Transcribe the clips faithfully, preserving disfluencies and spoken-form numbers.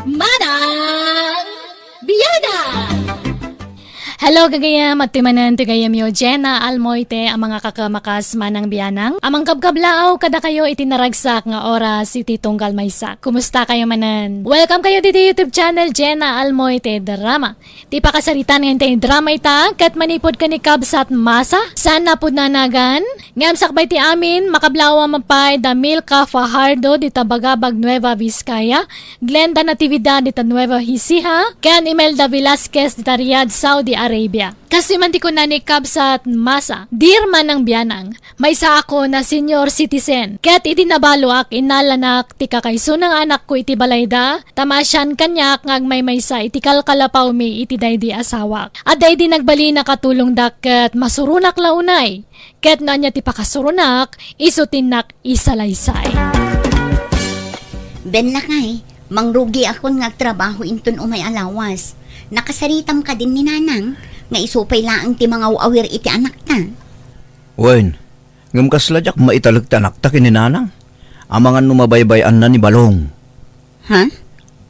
Manang Bianang! Hello, gagayam, at timanan ti gayamyo, Jenna Almoite, a mangakakamakas Manang Bianang, a mangkabkablaaw kadakayo iti naragsak nga oras iti tunggal maysak. Kumusta kayo manen? Welcome kayo diti YouTube channel, Jenna Almoite Drama. Ti pakasaritan nga intay drama ita, ket manipud ken ni Kabsat Masa, saan napud nanagan, ngem sakbay ti amin, makablaaw a mapay da Milka Fajardo dita Bagabag, Nueva Vizcaya, Glenda Natividad dita Nueva Ecija, ken Imelda Velasquez dita Riyadh, Saudi Arabia. Kastoy man ti kuna ni Kabsat Masa, Dear Manang Bianang, maysa ako na senior citizen, ket idi nabaloak, innalanak ti kakaisuna nga anakko iti balayda, ta maasian kaniak nga agmaymaysa iti kalkalapawmi iti daydi asawak. Adda idi nagbalin a katulongda ket masuronak la unay. Ket no ania ti pakasuronak, isu ti innak isalaysay. Ben lakay, mangrugiakon nga agtrabaho inton umay a lawas. Nakasaritam kadin ni Nanang nga isu pay laeng ti mangaw-awir iti anakta. Wen, ngem kasla diak maitalek ti anakta ken ni Nanang. Amangan no mabaybay-anna ni Balong. Ha?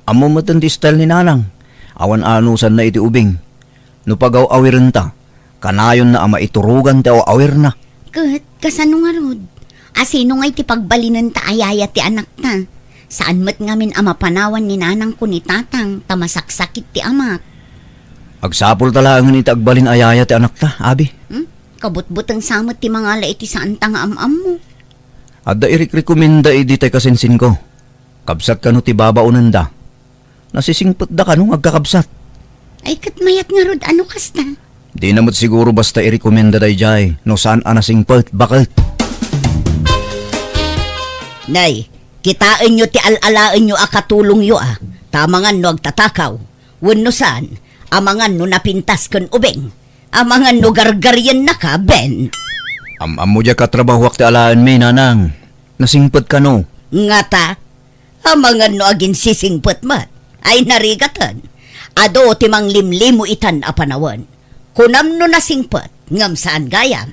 Ammo met ti style ni Nanang. Awan anusanna iti ubing. No pagaw-awirenta, kanayonna a maiturogan ti aw-awirna. Ket, kasano ngarud? A sino ngay ti pagbalinenta a yaya ti anakta? Saan met ngamin a mapanawan ni Nanang ken ni Tatang ta masaksakit ti amak. Agsapulta laengen iti agbalin a yaya ti anakta, abi. Hmm? Kabutbuteng sa met ti mangala iti saanta nga am-ammo. Adda irikrekomenda idi tay kasinsinko. Kabsat kano ti babaonenda. Nasisingpetda kano nga agkakabsat. Ay, ket mayat ngarud a no kasta. Dina met siguro basta irekomenda daydiay no saan a nasingpet, baket. Nay, kitaenyo ti al-alaenyo a katulongyo a, ta amangan no agtatakaw, wenno saan, amangan no napintas ken ubing, amangan no gargariennaka, Ben. Am-ammo diay katrabahoak ti alaenmi, Nanang. Nasingpet kano? Ngata, amangan no aginsisingpet met. Ay narigaten. Adu ti manglimlimo itan a panawen. Kunam no nasingpet, ngem saan gayam.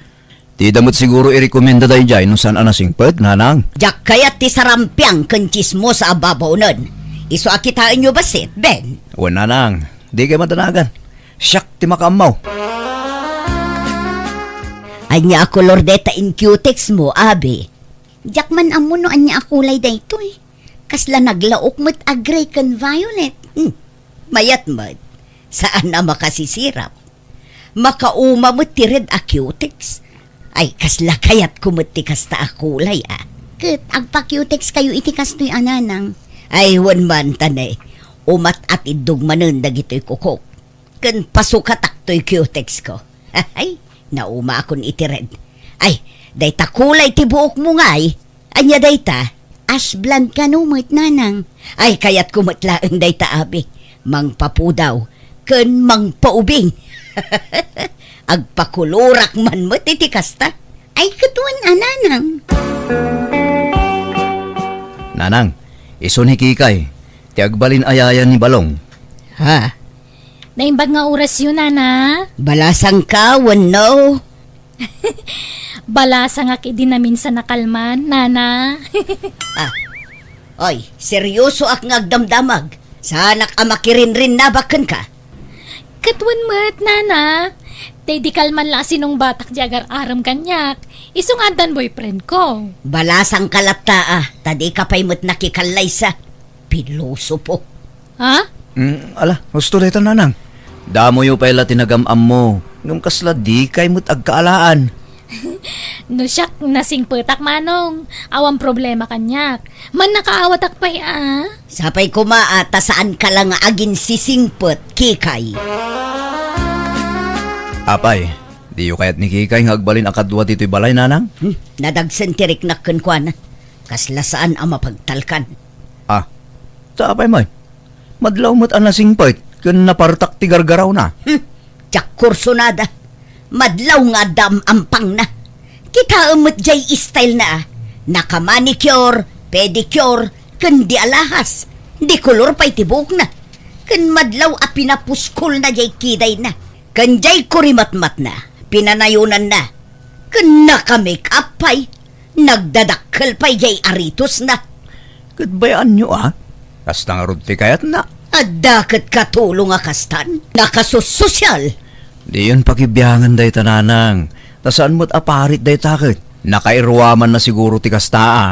Dida met siguro irekomenda daydiay no saan a nasingpet, Nanang. Diak kayat ti sarampiang ken tsismosa a babaonen. Isu a kitaenyo bassit, Ben. Wen, Nanang, dikay madanagan. Siak ti makaammo. Ania a kolor dayta in cutex mo, abi? Diak man ammo no ania a kulay daytoy. Kasla naglaok met a gray ken violet. Hmm. Mayat met. Saan a makasisirap. Makauma met ti red a cutex. Ay, kasla kayatko met ti kasta a kulay, a. Ket agpa-cutex kayo iti kastoy a, Nanang. Ay, wen man, ta ne. Umat-atiddog manen dagitoy kukok. Ken pasukatak toy cutex ko. Ay, naumakon iti red. Ay, dayta kulay ti buokmo ngay. Ania dayta? Ash blonde kano met, Nanang. Ay, kayatko met laeng dayta, abi. Mangpapudaw ken mangpaubing. Agpakolorak man met iti kasta. Ay, ket wen a, Nanang. Nanang, isu ni Kikay, ti agbalin a yaya ni Balong. Ha? Naimbag nga orasyo, Nana? Balasangka wenno? Balasangak idi naminsan a kalman, Nana. Ah. Oy, seryosoak nga agdamdamag. Saanak a makirinrinnabak kenka. Ket wen met, Nana. Tay di kalman la a sinungbatak di agar-arem kaniak. Isu nga addan boyfriend ko. Balasangka latta, ah, ta dika pay met nakikallaysa. Pilosopo. Ha? Mm, ala, husto dayta, Nanang. Damoyo pay la ti nagam-ammo, ngem kasla dikay met agkaalaan. No siak, nasingpetak, Manong. Awan problema kaniak. Mannakaawatak pay, a. Sapay koma a ta saanka la nga aginsisingpet, Kikay. Apay, diyo kayat ni Kikay nga agbalin a kadua ditoy balay, Nanang? Hmm, nadagsen ti riknak kenkuana. Kasla saan a mapagtalkan. Ah, ta apay met? Madlaw met a nasingpet ken napartak ti gargarawna. Hmm, diak kursunada. Madlaw nga adda am-ampangna. Kitaem met jay stylena, a. Naka-manicure, pedicure, ken di alahas. Di kolor pay ti buokna. Ken madlaw a pinapuskolna jay kidayna. Ken jay kurimatmatna, pinanayonanna. Ken naka-make up pay. Nagdadakkel pay jay aritosna. Ket bay-anyo, a? Kasta ngarud ti kayatna. Adda ket katulong a kastan? Nakasusosial. Diyon pakibiangan dayta, nanang. Ta saan met a parit dayta ket. Nakairuamanna siguro ti kasta, a.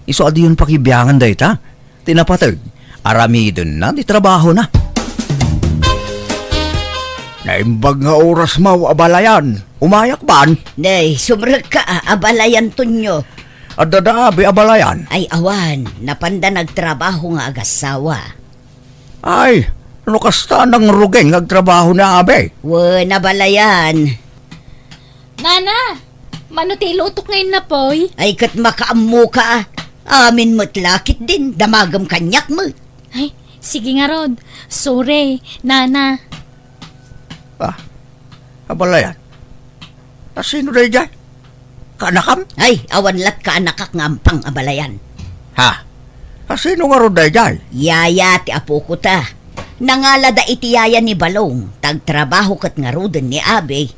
Isu a diyon pakibiangan dayta. Ti napateg, aramidenna ti trabahona. Naimbag nga orasmo, abalayan. Umayak ban? Nay, sumrekka, a, abalayan, Tonyo. Adda da abi abalayan? Ay, awan. Napanda nagtrabaho nga agassawa. Ay, no kasta, nangrugin nga agtrabaho ni abi. Wen, abalayan. Nana, mano ti ilutok nga innapoy? Ay, ket makaammoka, a. Amin met la ketdin, damagem kaniak met. Ay, sige ngarud. Sorry, Nana. Ah, abalayan. A, sino daydiay? Kaanakam? Ay, awan lat kaanakak nga ampang, abalayan. Ha? A, sino ngarud daydiay? Yaya ti apokota. Nangalada iti yaya ni Balong, ta agtrabaho ket ngaruden ni abi.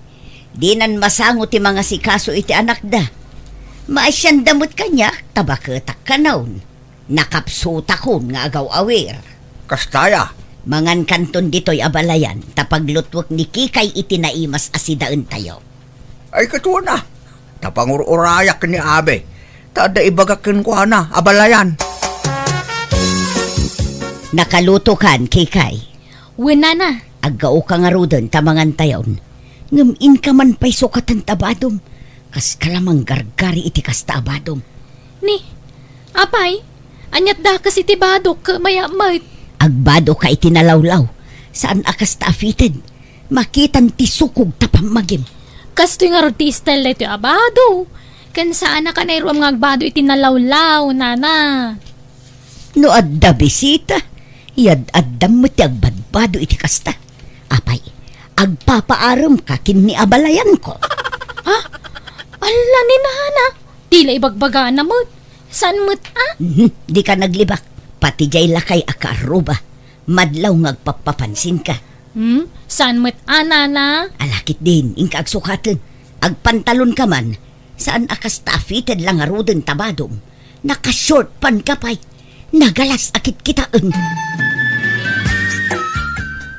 Dinan masango ti mangasikaso iti anakda. Maasianda met kaniak, ta baketak kanon. Nakapsutakon nga agaw-awir. Kasta aya? Mangankanton ditoy abalayan, ta paglutwek ni Kikay iti naimas a sidaentayo. Ay, ket wen a. Ta pangur-urayak ni abi. Ta adda ibagak kenkuana, abalayan. Nakalutokan, Kikay. Wen, Nana. Aggaoka ngaruden ta mangantayon. Ngem inka man pay sukaten ta badom. Kaska la manggargari iti kasta a badom. Ni, apay, aniat dakes iti badok ket mayat met? Agbadoka iti nalawlaw. Saan a kasta a fitted. Makitan ti sukog ta pammagim. Kastoy ngarud ti style daytoy a bado. Ken saanak a nairuam nga agbado iti nalawlaw, Nana. No adda bisita, iyad-addam met ti agbadbado iti kasta. Apay, agpapaaremka ken ni abalayanko. Ha? Alla ni Nana, ti la ibagbagana met. Saan met a? Mhm, dika naglibak. Pati jay lakay a kaarruba. Madlaw nga agpappapansinka. Hmm? Saan met a, Nana? Ala ketdin, inka agsukaten. Agpantalonka man, saan a kasta a fitted la ngaruden ta badom. Naka-short pant ka pay. Nagalas a kitkitaen.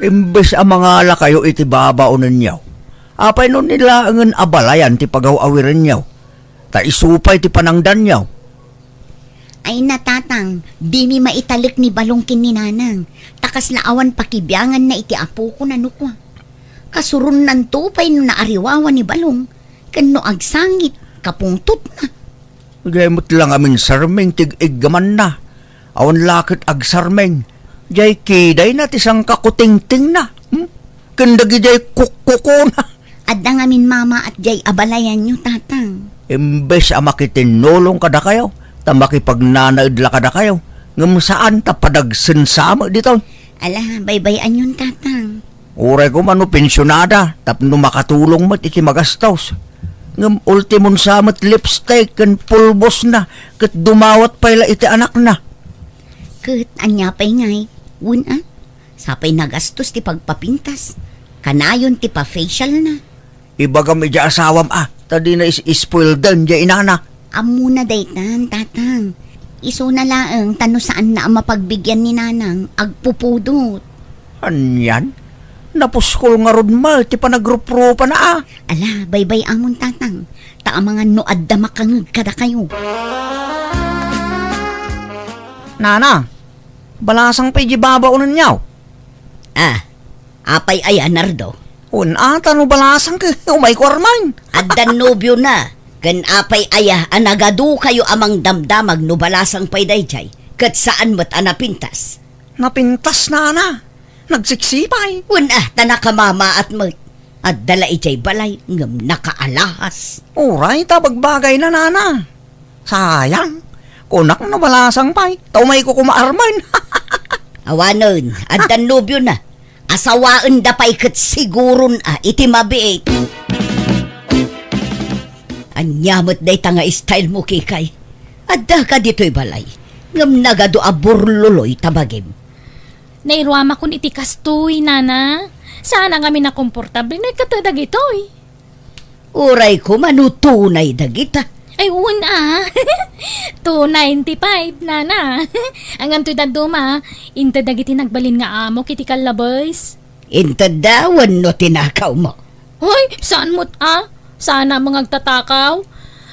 Imbes a mangalakayo iti babaonenyo, apay no ni laengen abalayan ti pagaw-awirenyo? Ta isu pay ti panangdanyo. Ay na, Tatang, dimi maitalek ni Balong ken ni Nanang, ta kasla awan pakibianganna iti apokon a nukua. Kasuronnanto pay no naariwawa ni Balong, ken no agsangit, kapungtotna. Diay met la ngamin sarming ti ig-iggamanna. Awan la ket agsarming. Diay kidayna ti sangkakutingtingna. Hmm? Ken dagidiay kukkukona. Adda ngamin mamaat diay abalayanyo, Tatang. Imbes a makitinnulong kadakayo, ta makipagnanaed la kadakayo, ngem saan ta padagsensa met ditoy. Ala, baybay-anyon, Tatang. Uray koma no pensionada tapno makatulong met iti magastos. Ngem ultimonsa met lipstick ken pulbosna ket dumawat pay la iti anakna. Ket ania pay ngay? Wen a, sapay nagastos ti pagpapintas. Kanayon ti pa-facial na. Ibagam idiay asawam a, ta dina is-, ispoilden diay inana. Ammona daytan, Tatang. Isuna laeng ta no saanna a mapagbigian ni Nanang, agpupudot. Anian? Napuskol ngarud met ti panagrupropana a. Ala, baybay-amon, Tatang. Ta amangan no adda makangeg kadakayo. Nana, balasang pay di babaonenyo? Ah, apay aya, Nardo? Wen a, ta no balasang ket umayko armen. Addan nobiona, ken apay aya a nagadukayo a mangdamdamag no balasang pay daydiay, ket saan met a napintas? Napintas, Nana. Nagsiksipay. Wen a, ta nakamamaat met. Adda la idiay balay ngem nakaalahas. Uray ta bagbagayna, Nana. Sayang. Kunak no balasang pay, ta umayko koma armen. Awanen, addan nobiona. Asawaenda pay ket siguron a iti mabiit. Ania met dayta nga style mo, Kikay? Addaka ditoy balay, ngem nagadu a burluloy ta bagim. Nairuamakon iti kastoy, Nana. Saan a ngamin a komportable no ikkato dagitoy. Uray koma no tunay dagita. Ay, wen a. Two ninety-five, nana. Ania toy dadduma, inted dagiti nagbalin nga amok iti kallabes? Inted da wenno tinakawmo? Hoy, saan met a? Saan a nga agtatakaw?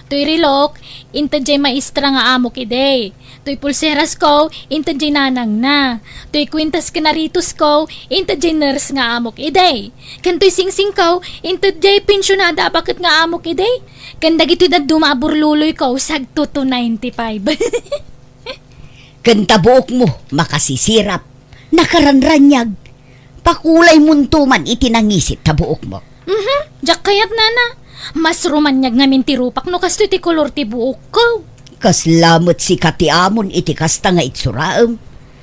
Toy relok, inted jay maestra nga amok idi. Toy pulserasko, inted jay nanangna. Toy kwintas ken aritosko, inted jay nurse nga amok idi. Ken toy singsingko, inted jay pensionada a baket nga amok idi. Ken dagitoy dadduma a burluloyko, sagto two ninety-five. Ken ta buokmo, makasisirap, nakaranraniag. Pakulaymonto man iti nangisit ta buokmo. Mhm, diak kayat, nana. Mas rumaniag ngamin ti rupak no kastoy ti kolor ti buokko. Kasla met sika ti amon iti kasta nga itsuraem.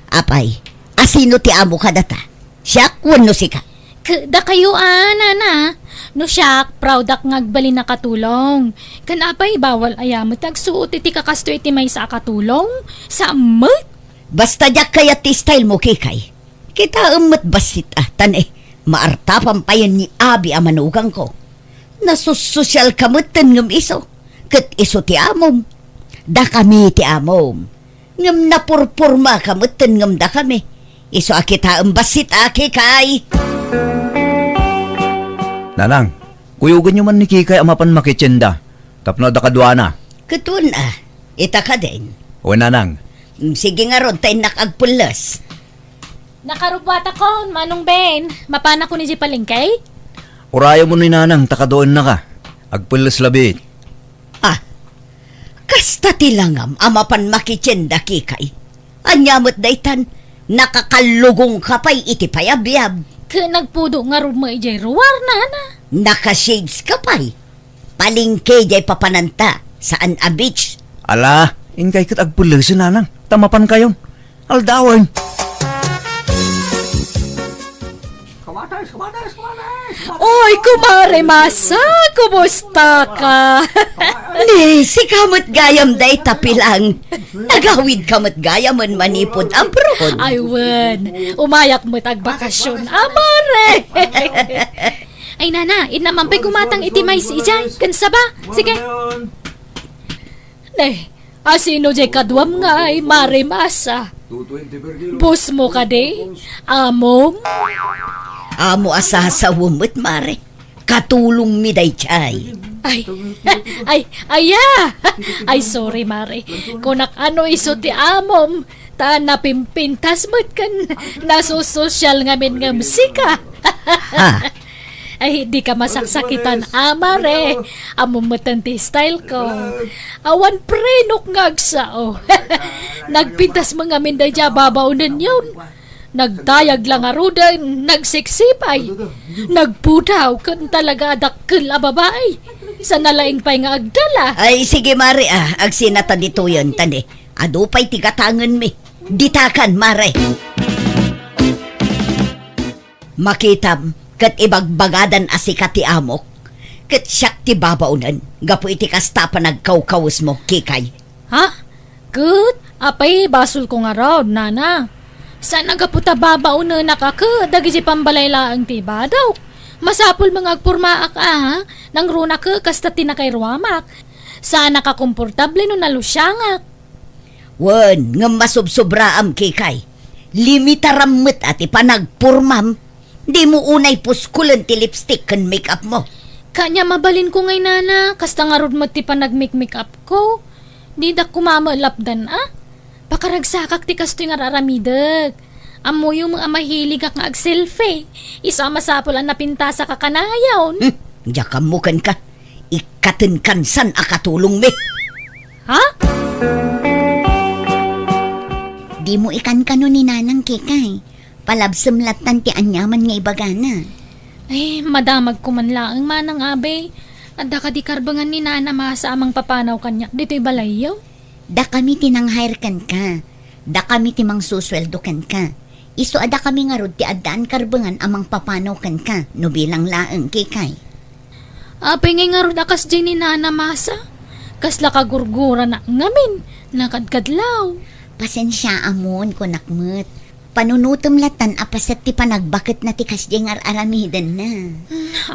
Apay, asino ti amo kadata? Siak wenno sika? K-, dakayo a, nana. No siak, proud-ak nga agbalin a katulong. Ken apay, bawal aya met agsuot iti kakastoy iti maysa a katulong? Saan met? Basta diak kayat ti style mo, Kikay. Kitaem met bassit a, tan, eh, maartapan payen ni abi a manugangko. Nasussosyal ka metten ngem isu, ket isu ti amom. Dakami ti amom. Ngem napurpurma ka metten ngem dakami. Isu a kitaem bassit a, Kikay. Nanang, kuyogenyo man ni Kikay a mapan makitienda tapno adda kaduana. Ket wen a, ita kadin. Wen, nanang. Mm, sige ngarud, ta innak agpelles. Nakarubbuatakon, Manong Ben. Mapanakon idiay palengke? Urayamon ni nanang ta kaduennaka. Agpelles labiit. Ah, kasta ti langam a mapan makitienda, Kikay. Ania met daytan, nakakallugongka pay iti payabyab. Ket nagpudo ngarud met idiay ruar, nana. Naka-shades ka pay. Palengke diay papananta, saan a beach. Ala, inkay ket agpellesen, nanang, ta mapankayon. Aldawen. Oy, kumare Masa, kumusta ka? Ni, sika met gayam dayta pilang. Nagawid ka met gayamen manipud abroad. Ay, wen. Umayak met agbakasyon, a, mare. Ay, nana, inna man pay gumatang iti mais idiay, ken saba. Sige. Ne, asino diay kaduam ngay, Mare Masa? Bosmo kadi? Amom? Amo a sasawem met, Mare. Katulongmi daydiay. Ay, ay, aya! Ay, sorry, Mare. Kunak a no isu ti amom, ta napimpintas met ken nasusosyal ngamin ngem sika. Ha? Ay, dika masaksakitan, a, Mare. Ammom metten ti style ko. Awan prenok nga agsao. Nagpintas met ngamin daydiay a babaonenyon. Nagdayag la ngaruden, nagseksi pay. Nagpudaw ken talaga a dakkel a babai. Sana laeng pay nga agdala. Ay, sige, Mare, a. Agsinata ditoyen, ta ne, adu pay ti gatangenmi. Ditakan, Mare. Makitam, ket ibagbagadan a sika ti amok, ket siak ti babaonen gapu iti kasta a panagkawkawesmo, Kikay. Ha? Ket? Apay, basolko ngarud, nana. Saan a gapu ta babaonenak a ket dagiti pambalay laeng ti ibadawk. Masapul met nga agpormaak a, nangruna ket kasta ti nakairuamak. Saanak a komportable no nalusiangak. Wen, ngem masubsobraam, Kikay. Limitaram met a ti panagpormam. Dimo unay puskolen ti lipstick ken make-up mo. Kanya mabalinko ngay, nana, kasta ngarud met ti panagmikmake-up ko. Didak koma met lapdan a. Pakaragsakak ti kastoy nga ar-aramidek. Ammoyo met a mahiligak nga agselfie. Isu a masapul a napintasak a kanayon. Hmm, diak ammo kenka. Ikkatenkan saan a katulongmi. Ha? Dimo ikankano ni Nanang, Kikay. Palabsem lattan ti aniaman nga ibagana. Ay, madamagko man laeng, Manang Abe. Adda kadi karbengan ni Nana Masa a mangpapanaw kaniak ditoy balayyo? Dakami ti nang-hire kenka. Dakami ti mangsusueldo kenka. Isu a dakami ngarud ti addaan karbengan a mangpapanaw kenka, no bilang laeng, Kikay. Apay ngay ngarud a kasdiay ni Nana Masa? Kasla kagurgurana ngamin, nakadkadlaw. Pasensiaamon, kunak met. Panunotem latan a paset ti panagbaketna ti kasdiay nga ar-aramidenna.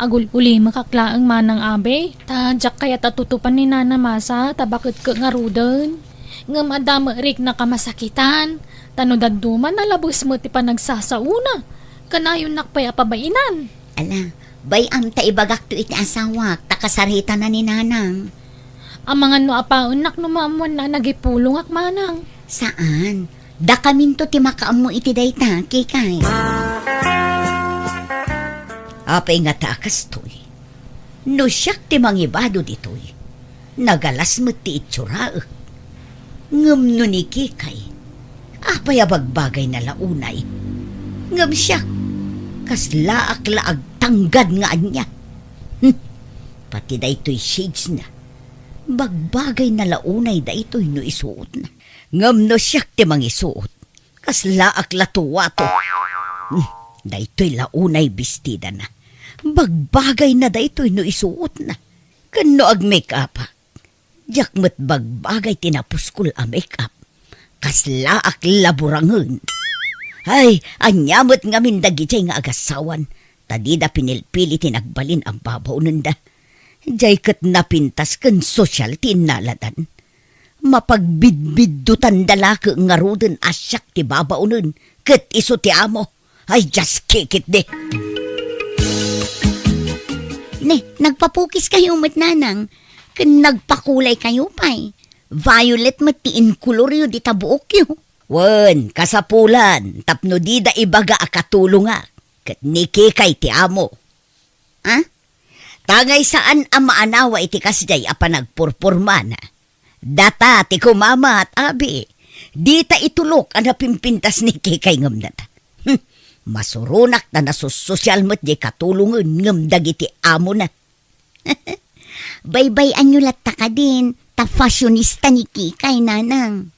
Agul-ulimek laeng manang Abe, ta diak kayat a tutupan ni Nana Masa ta baketko ngaruden. Ngem adda met rikna kamasakitan, ta no dadduma nalabes met ti panagsasaona, kanayonnak pay a pabainan. Ala, bay-am ta ibagakto iti asawak, ta kasaritana ni Nanang. Amangan no apaennak no maammoanna a nagipulongak manang. Saan. Dakaminto ti makaammo iti dayta, Kikay. Apay ngata a kastoy? No siak ti mangibado ditoy, nagalas met ti itsurak. Ngem no ni Kikay, apay a bagbagayna la unay? Ngem siak, kaslaak la agtanggad nga ania. Hmm, pati daytoy shadesna, bagbagayna la unay daytoy no isuotna. Ngem no siak ti mangisuot, kaslaak la tuwato. Hmm, daytoy la unay bestidana. Bagbagayna daytoy no isuotna. Ken no agmake-upak, diak met bagbagay ti napuskol a make-up. Kaslaak la burangen. Ay, ania met ngamin dagidiay nga agasawan, ta dida pinilpili ti nagbalin a babaonenda. Diay ket napintas ken sosyal ti innaladan. Mapagbidbiddutanda la ket ngaruden a siak ti babaonen ket isu ti amo. Ay, just kick it, di. Ne, nagpapukiskayo met, Nanang, ken nagpakulaykayto pay. Violet met ti inkoloryo dita buokyo. Wen, kasapulan, tapno dida ibaga a katulongak, ket ni Kikay ti amo. Ha? Tangay saan a maanawa iti kasdiay a panagpurpurmana. Data ti kumamat, abi. Dita itulok a napimpintas ni Kikay ngem data. Hmm. Masuronak ta nasussosyal met diay katulongen ngem dagiti amona. Baybay-anyo latta kadin, ta fashionista ni Kikay, Nanang.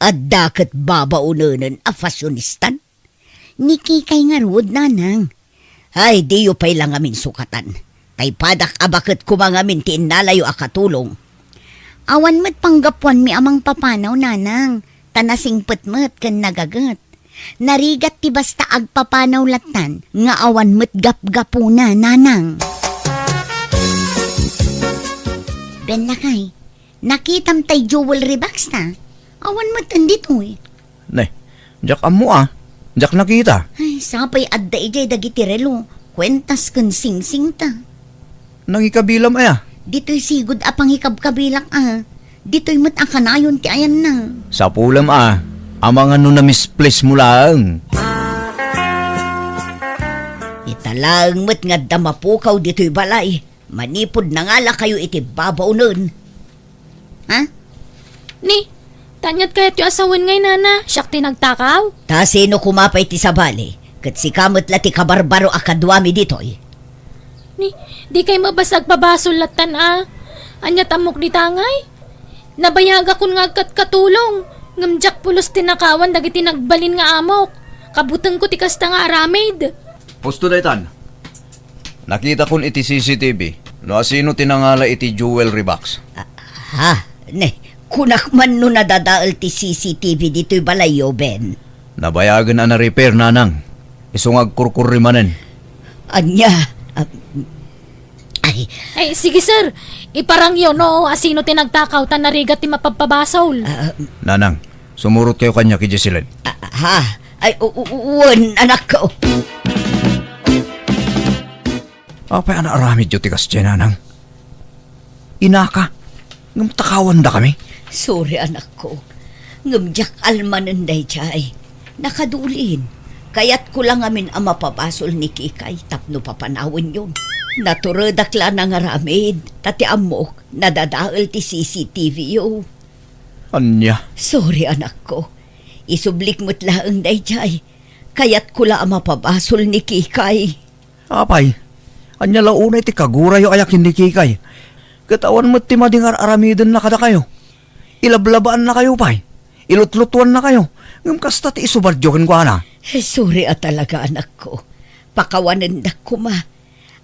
Adda ket babaonenen a fashionistan? Ni Kikay ngarud, Nanang. Ay, diyo pay la ngamin sukatan. Tay padak a baket koma ngamin ti innalayo a katulong. Awan met panggapuanmi a mangpapanaw, Nanang, ta nasingpet met ken nagaget. Narigat ti basta agpapanaw lattan nga awan met gapgapuna, Nanang. Ben, lakay, nakitam tay jewelry box ta? Awan met ditoy. Ne, diak ammo a. Diak nakita. Ay, sapay adda idiay dagiti relo, kuentas ken singsing ta. Nangikabilam aya? Ditoy sigud a pangikabkabilak a. Ditoy met a kanayon ti ayanna. Sapulem a, amangan no na-misplace mo laeng. Ita laeng met nga adda mapukaw ditoy balay. Manipud nangalakayo iti babaonen. Ha? Ni, ta aniat kayatyo a sawen ngay, Nana? Siak ti nagtakaw? Ta sino koma pay ti sabali? Ket sika met la ti kabarbaro a kaduami ditoy. Ni, dikay met basta agpabasol lattan a. Aniat ammok dita ngay? Nabayagakon nga agkatkatulong, ngem diak pulos tinakawan dagiti nagbalin nga amok. Kabutengko ti kasta nga aramid. Husto daytan. Nakitakon iti C C T V no asino ti nangala iti jewelry box. Ah, ha? Ne, kunak man no nadadael ti C C T V ditoy balayyo, Ben. Nabayagen a na-repair, Nanang. Isu nga agkurkurri manen. Ania? Ah, ay. Ay, sige, sir. Iparangyo no asino ti nagtakaw ta narigat ti mapagpabasol. Ah, Nanang, sumurotkayo kaniak idiay siled. Ah, ha? Ay, u-, u-, wen, anakko. Apay a naaramidyo ti kasdiay, Nanang? Inaka, ngem takawandakami? Sorry, anakko. Ngem diak almanen daydiay. Nakadulin. Kayatko la ngamin a mapabasol ni Kikay tapno papanawenyo. Naturedak la nangaramid, ta ti ammok, nadadael ti C C T V yo. Ania? Sorry, anakko. Isublik met laeng daydiay. Kayatko la a mapabasol ni Kikay. Apay, ania la unay ti kagurayo aya ken ni Kikay? Ket awan met ti madi nga ar-aramidenna kadakayo. Ilablabaannakayo pay, ilutlutuannakayo, ngem kasta ti isubadyo kenkuana. Sorry a talaga, anakko. Pakawanendak koma.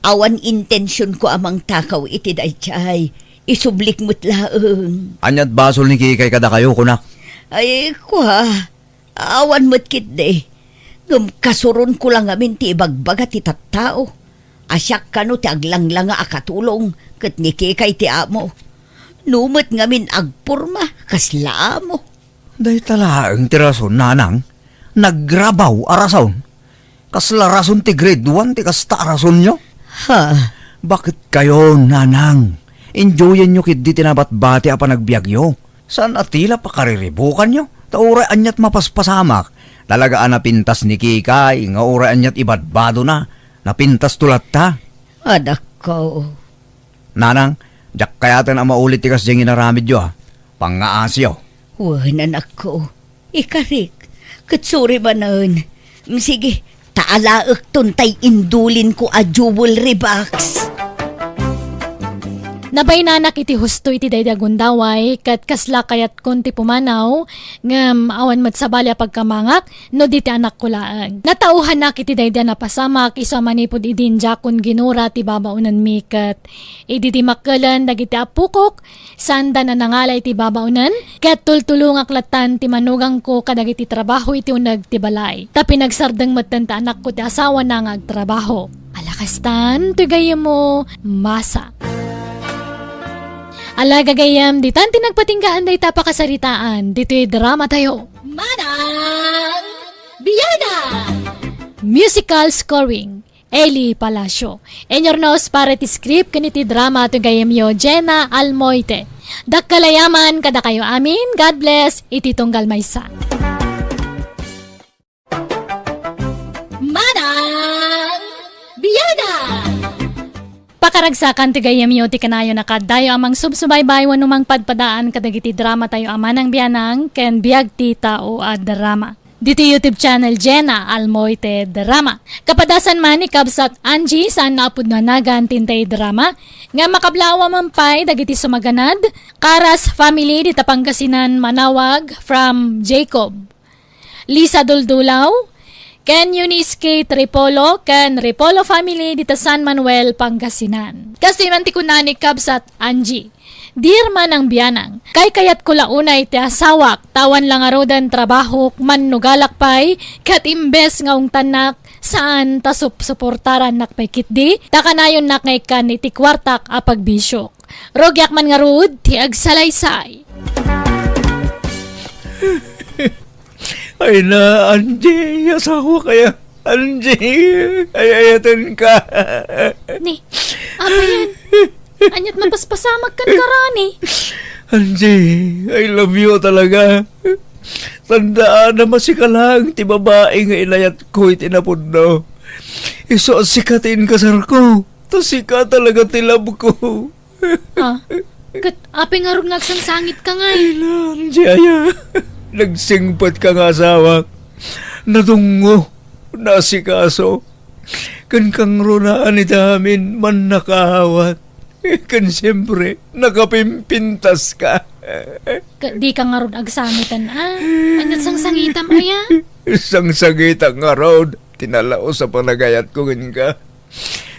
Awan intensionko a mangtakaw iti daydiay. Isublik met laeng. Ania't basol ni Kikay kadakayo, kunak? Ay, kua. Awan met ketdi. Ngem kasuronko la ngamin ti ibagbaga ti tattao a siak kano ti aglanglanga a katulong ket ni Kikay ti amo. No met ngamin agporma, kasla amo. Dayta laeng ti rason, nanang. Nagrabaw a rason. Kasla rason ti grade one ti kasta a rasonyo? Ha? Bakit kayo, nanang? Enjoyenyo ketdi ti nabatbati a panagbiagyo. Saan a ti la pakariribukanyo? Ta uray aniat mapaspasamak. Talaga a napintas ni Kikay, nga uray aniat ibadbadona. Napintas to latta. Anakko. Nanang, diak kayaten a maulit ti kasdiay nga inaramidyo, a. Pangngaasiyo. Wen, anakko. Ikarik, ket suri manen. Mm, sige, ta alaekton tay indulinko a jewelry box. Nabaynanak iti husto iti daydi a gundaway, ket kasla kayatkon ti pumanaw, ngem awan met sabali a pagkamangak, no di ti anakko laeng. Natauhanak iti daydi a napasamak, isu a manipud idin diakon ginura ti babaonenmi, ket idi dimmakkelen dagiti appokok, saanda a nangala iti babaonen, ket tultulongak lattan ti manugangko kadagiti trabaho iti uneg ti balay. Ta pinagsardeng metten ti anakko ti asawana nga agtrabaho. Ala kastan, toy gayyemmo, masa. Ala gagayyem, ditan ti nagpatinggaan dayta a pakasaritaan, ditoy dramatayo. Manang Bianang! Musical scoring, Eli Palacio. Inyurnos para iti script ken iti drama ti gayyemyo, Jenna Almoite. Dakkel a yaman kadakayo amin. God bless iti tunggal maysa. Manang Bianang! Pakaragsakan ti gayyemyo ti kanayon a kaaddayo a mangsubsubaybay wenno mangpadpadaan kadagiti dramatayo a Manang Bianang ken Biag ti Tao a Drama. Ditoy YouTube channel Jenna Almoite Drama. Kapadasan man ni Kabsat Angie saan nga a pudno a nagan ti intay drama, nga makablawa man pay dagiti sumaganad, Karas family dita Pangasinan, Manawag from Jacob. Lisa Duldulaw, ken Eunice K. Tripolo, ken Ripolo family dita San Manuel, Pangasinan. Kastoy man ti kuna ni Kabsat Angie. Dear Manang Bianang, kaykayatko la unay ti asawak, ta awan la ngaruden trabahok, mannugalak pay, ket imbes nga ungtannak, saan ta supsuportarannak pay ketdi, ta kanayonnak nga ikkan iti kuartak a pagbisiok. Rugiak man ngarud ti agsalaysay. Ay na, Angie, asawak aya. Angie, ay-ayatenka. Ni, apayen? Aniat mapaspasamak kan karani? Angie, I love you talaga. Tandaanam a sika laeng ti babai nga inayatko iti napudno. Isu a sika ti inkasarko. Ta sika talaga ti love ko. Ah, ket apay ngarud nga agsangsangitka ngay? Ay, Angie aya. Nagsingpetka nga asawak. Nadungngo, naasikaso. Ken kangrunaan iti amin, mannakaawat. Ken siempre, nakapimpintaska. Ket dika ngarud agsangiten, a? Aniat sangsangitam aya? Sangsangitak ngarud ti nalaus a panagayatko kenka.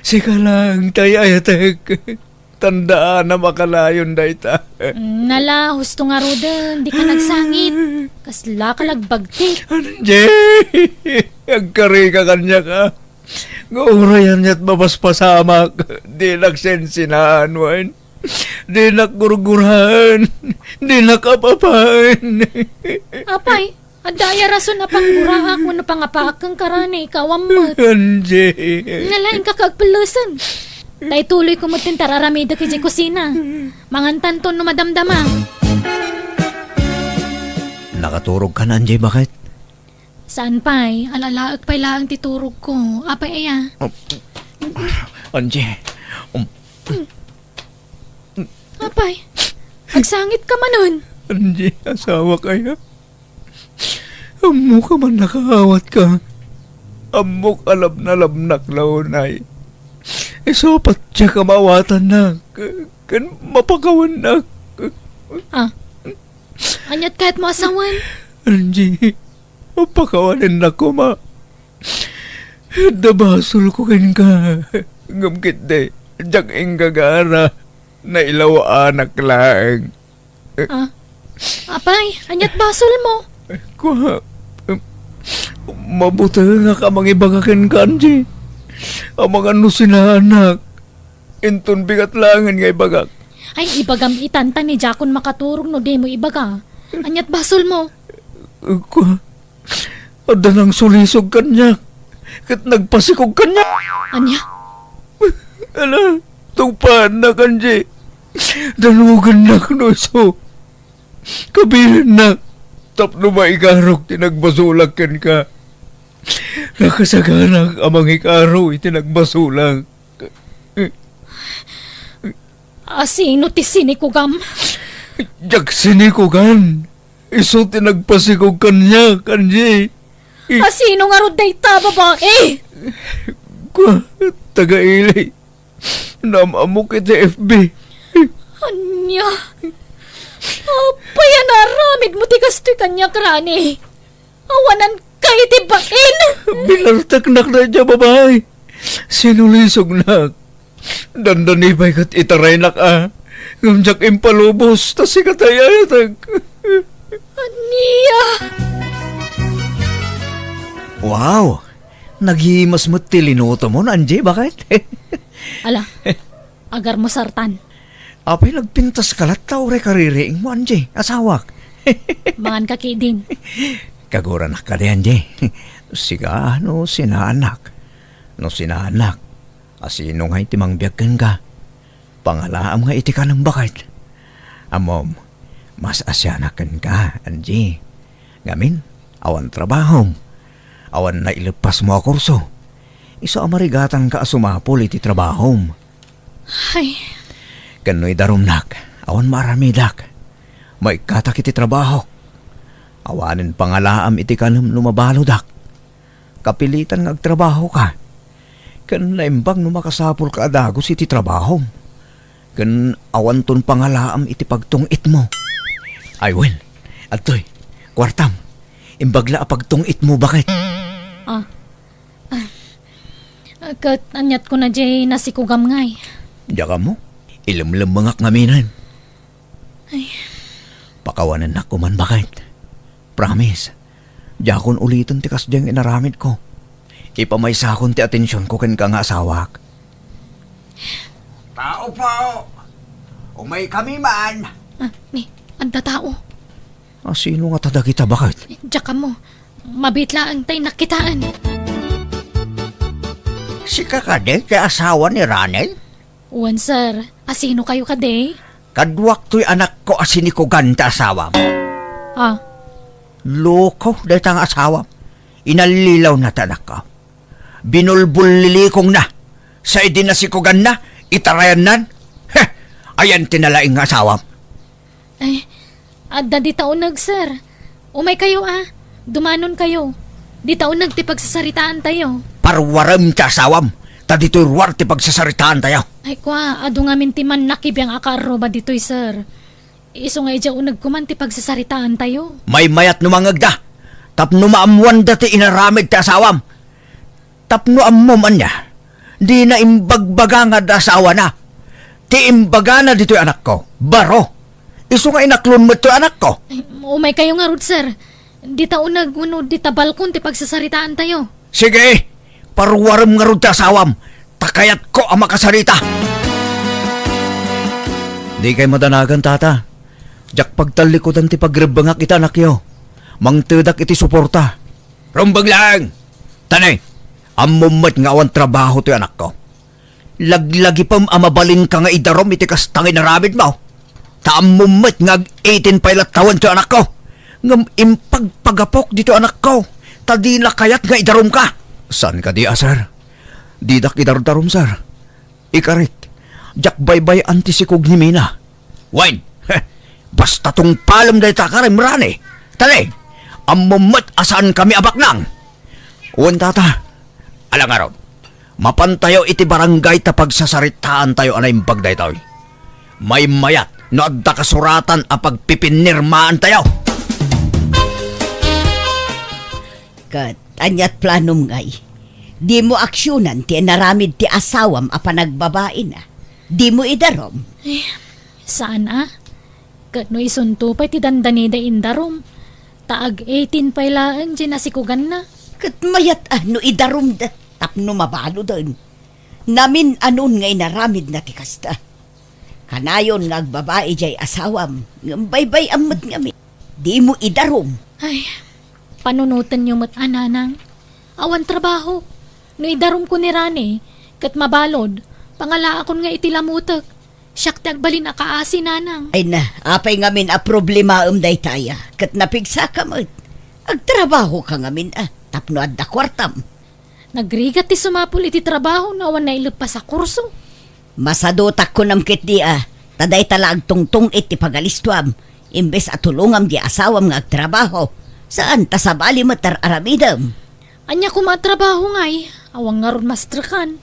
Sika laeng ti ay-ayatek. Tandaanam a kanayon dayta. Mm, nala, husto ngaruden, dika nagsangit. Kaslaka lagbagtik. Angie, agkarika kaniak a. Nga uray aniat mapaspasamak, dinak sensenaan wen. Dinak gurguraen, dinak ap-apaen. Apay, adda aya rason a pangguraak wenno pangapaak kenka, karani, ikaw ammet. Angie. Nalaing ka agpellesen. Ta ituloyko met ti ar-aramidek idiay kusina. Mangantanto no madamdama. Nakaturogkan, Angie, baket? Saan pay, al-alaek pay laeng ti turogko. Apay aya? Oh, Angie, um, Apay, agsangitka manen. Angie, asawak aya. Ammok a mannakaawatka. Ammok a labnalabnak la unay. Isu a patiek a maawatannak ken mapakawannak. Ah, aniat kayatmo a sawen? Angie, pakawanennak koma. Adda basolko kenka. Ngem ketdi, diak inggagara. Nailaw-anak laeng. Ah, apay, aniat basolmo? Kua, em, Mabutengak a mangibaga kenka, Angie. Amangan no sinaanak. Inton bigat laengen nga ibagak. Ay, ibagam itan ta ni diakon makaturog no dimo ibaga. Ania't basolmo? Kua, adda nangsulisog kaniak, ket nagpasikog kaniak. Ania? Ala, tungpaannak, Angie. Danugennak no isu. Kabilinnak tapno maikarok ti nagbasolak kenka. Nakasaganak a mangikaro iti nagbasolak. Asino ti sinikugam? Diak sinikugan. Isu ti nagpasikog kaniak, Angie. Asino ngarud dayta babai? Kua, taga-ili. Naam-ammok iti F B. Ania? Apay a naaramidmo ti kastoy kaniak, Rani? Awanan ka iti bain! Binarteknak daydiay a babai. Sinulisognak. Dandani pay ket itaraynak a. Ngem diak impalubos ta sika ti ay-ayatek. Ania? Wow! Naghimas met ti linutomon, Angie, baket? Ala, agarmusartan. Apay nagpintas ka latta uray kaririingmo, Angie, asawak? Mangan ka, Kidin. Kaguranak kadi, Angie. Sika, no sinaanak. No sinaanak, asino ngay ti mangbiag kenka? Pangalaam nga iti kanem, baket. Ammom, mas asianak kenka, Angie. Ngamin, awan trabahom. Awan naileppasmo a kurso. Isu a marigatanka a sumapul iti trabahom. Ay. Ken no idarumnak, awan maaramidak. Maikkatak iti trabahok. Awanen pangalaam iti kanem no mabaludak. Kapilitan nga agtrabahoka. Ken naimbag no makasapulka a dagus iti trabahom. Ken awanton pangalaam iti pagtung-itmo. Ay, wen, adtoy, kuartam. Imbag la a pagtung-itmo, baket. Ah. Ah, ket aniat kona diay nasikugam ngay? Diak ammo. Ilemlemmengak ngaminen. Ay. Pakawanennak koman, baket. Promise. Diakon uliten ti kasdiay nga inaramidko. Ipamaysakon ti atensionko kenka nga asawak. Tao po! Umaykami man! Ah, ni, adda tao. Asino ngata dagita, baket? Diak ammo. Mabiit laeng tay nakkitaan. Sika kadi ti asawa ni Ranel? Wen, sir. Asino kayo kadi? Kaduak toy anakko a sinikugan ti asawam. Ah. Loko dayta nga asawam. Inallilawna ti anakko. Binulbullilikongna. Sa idi nasikuganna, itarayannan. Heh! Ayan ti nalaing nga asawam. Ay, adda dita uneg, sir. Umay kayo, a. Dumanon kayo. Dita uneg ti pagsasaritaan tayo. Parwarem ti asawam, ta ditoy ruar ti pagsasaritaan tayo. Ay, kua, adu ngamin ti mannakibiang a kaarruba ditoy, sir. Isu nga idiay uneg koman ti pagsasaritaan tayo. Maymayat no mangegda, tapno maammoanda ti inaramid ti asawam. Tapno ammom ania, dina imbagbaga nga adda asawana. Ti imbagana ditoy anakko, baro. Isu nga inaklon met toy anakko. Ay, umay kayo ngarud, sir. Dita uneg wenno dita balkon ti pagsasaritaan tayo. Sige, parwarem ngarud ti asawam, ta kayatko a makasarita. Dikay madanagan, tata. Diak pagtallikudan ti pagrebbengak iti anakyo. Mangtedak iti suporta. Rumbeng laeng! Tani, ammom met nga awan trabaho toy anakko. Laglagipem a mabalinka nga idarum iti kasta nga inaramidmo. Ta ammom met nga ag-eighteen pay latta wen toy anakko. Ngem impagpagapok ditoy anakko, ta dina kayat nga idarumka. Saan kadi a, sir? Didak idardarum, sir. Ikarik, diak baybay-an ti sikog ni Mina. Wen, heh, basta tungpalem dayta karim, Rani. Tali, ammom met a saankami a baknang. Wen, tata. Ala ngarud, mapantayo iti barangay ta pagsasaritaantayo a naimbag daytoy. Maymayat no adda kasuratan a pagpipinirmaantayo. Ket ania't planom ngay? Dimo aksionan ti inaramid ti asawam a panagbabaina? Dimo idarum? Eh, saan a? Ket no isunto pay ti dandanida indarum, ta ag-eighteen pay laeng diay nasikuganna. Ket mayat a no idarumda tapno mabaloden. Namin-anon nga inaramidna ti kasta. Kanayon nga agbabai jay asawam, ngem baybay-am met ngamin. Dimo idarum. Ay, panunotenyo met a, Nanang. Awan trabaho. No idarumko ni Rani, ket mabalod, pangalaakon nga iti lamutek. Siak ti agbalin a kaasi, Nanang. Ay na, apay ngamin a problemaem daytaya, ket napigsaka met. Agtrabahoka ngamin a, tapno adda kuartam. Nagrigat ti sumapul iti trabaho no awan naileppas a kurso. Masadutak kunam ketdi a, ta dayta la agtungtung-it ti pagalistuam, imbes a tulongam di asawam nga agtrabaho. Saan ta sabali met ar-aramidem. Ania koma a trabaho ngay? Awan ngarud mastrekan.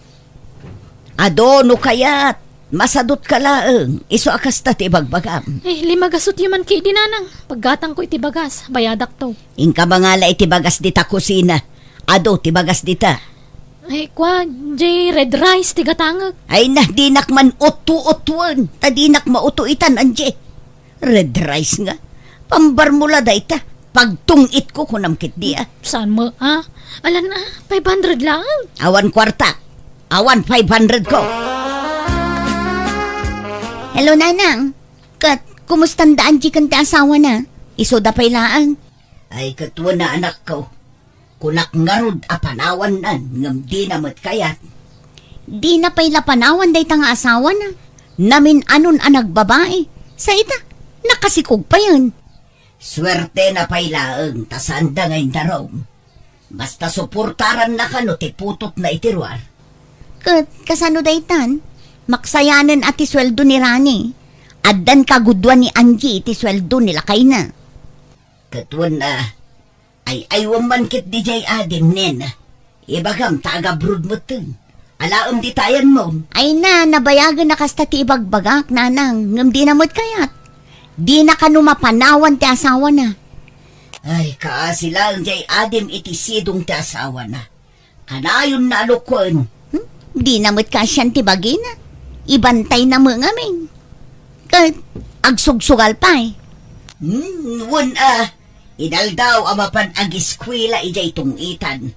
Adu no kayat, masadutka laeng, isu a kasta ti ibagbagam. Eh, limagasutyo man ketdi, Nanang. Paggatangko iti bagas, bayadakto. Inka mangala iti bagas dita kusina. Adu ti bagas dita. Eh, kua, jay red rice ti gatangek. Ay na, dinak man uttu-uttuen, ta dinak mautuitan, Angie. Red rice nga. Pambarmula dayta. Pagtung-itko kunam ketdi a. Saan mo, a? Alan a, five hundred laeng. Awan kuarta. Awan five hundred ko. Hello, Nanang. Ket, kumusta da Angie ken ti asawana? Isuda pay laeng. Ay, ket wen a, anakko. Kunak ngarud a panawannan ngem dina met kayat. Dina pay la panawan dayta nga asawana. Namin-anon a nagbabai. Sa ita, nakasikog payen. Suertena pay laeng ta saanda nga indarum. Basta suportaranna kano ti putotna iti ruar. Ket kasano daytan? Maksayanen a ti sueldo ni Rani. Addan kagudoan ni Angie iti sueldo ni lakayna. Ket wen a, ay-aywem man ketdi jay adim, nena. Ibagam ta agabroad metten. Alaem ditayan mo. Ay na, nabayagen a kasta ti ibagbagak, Nanang, ngem dina met kayat. Dina kano mapanawan ti asawana. Ay, kaasi laeng jay adim iti sidong ti asawana. Kanayonna a lukuen. Hmm? Dina met kaasian ti bagina. Ibantayna met ngamin. Ket agsugsugal pay. Hmm, wen a, inaldaw a mapan agiskuela idiay tung-itan.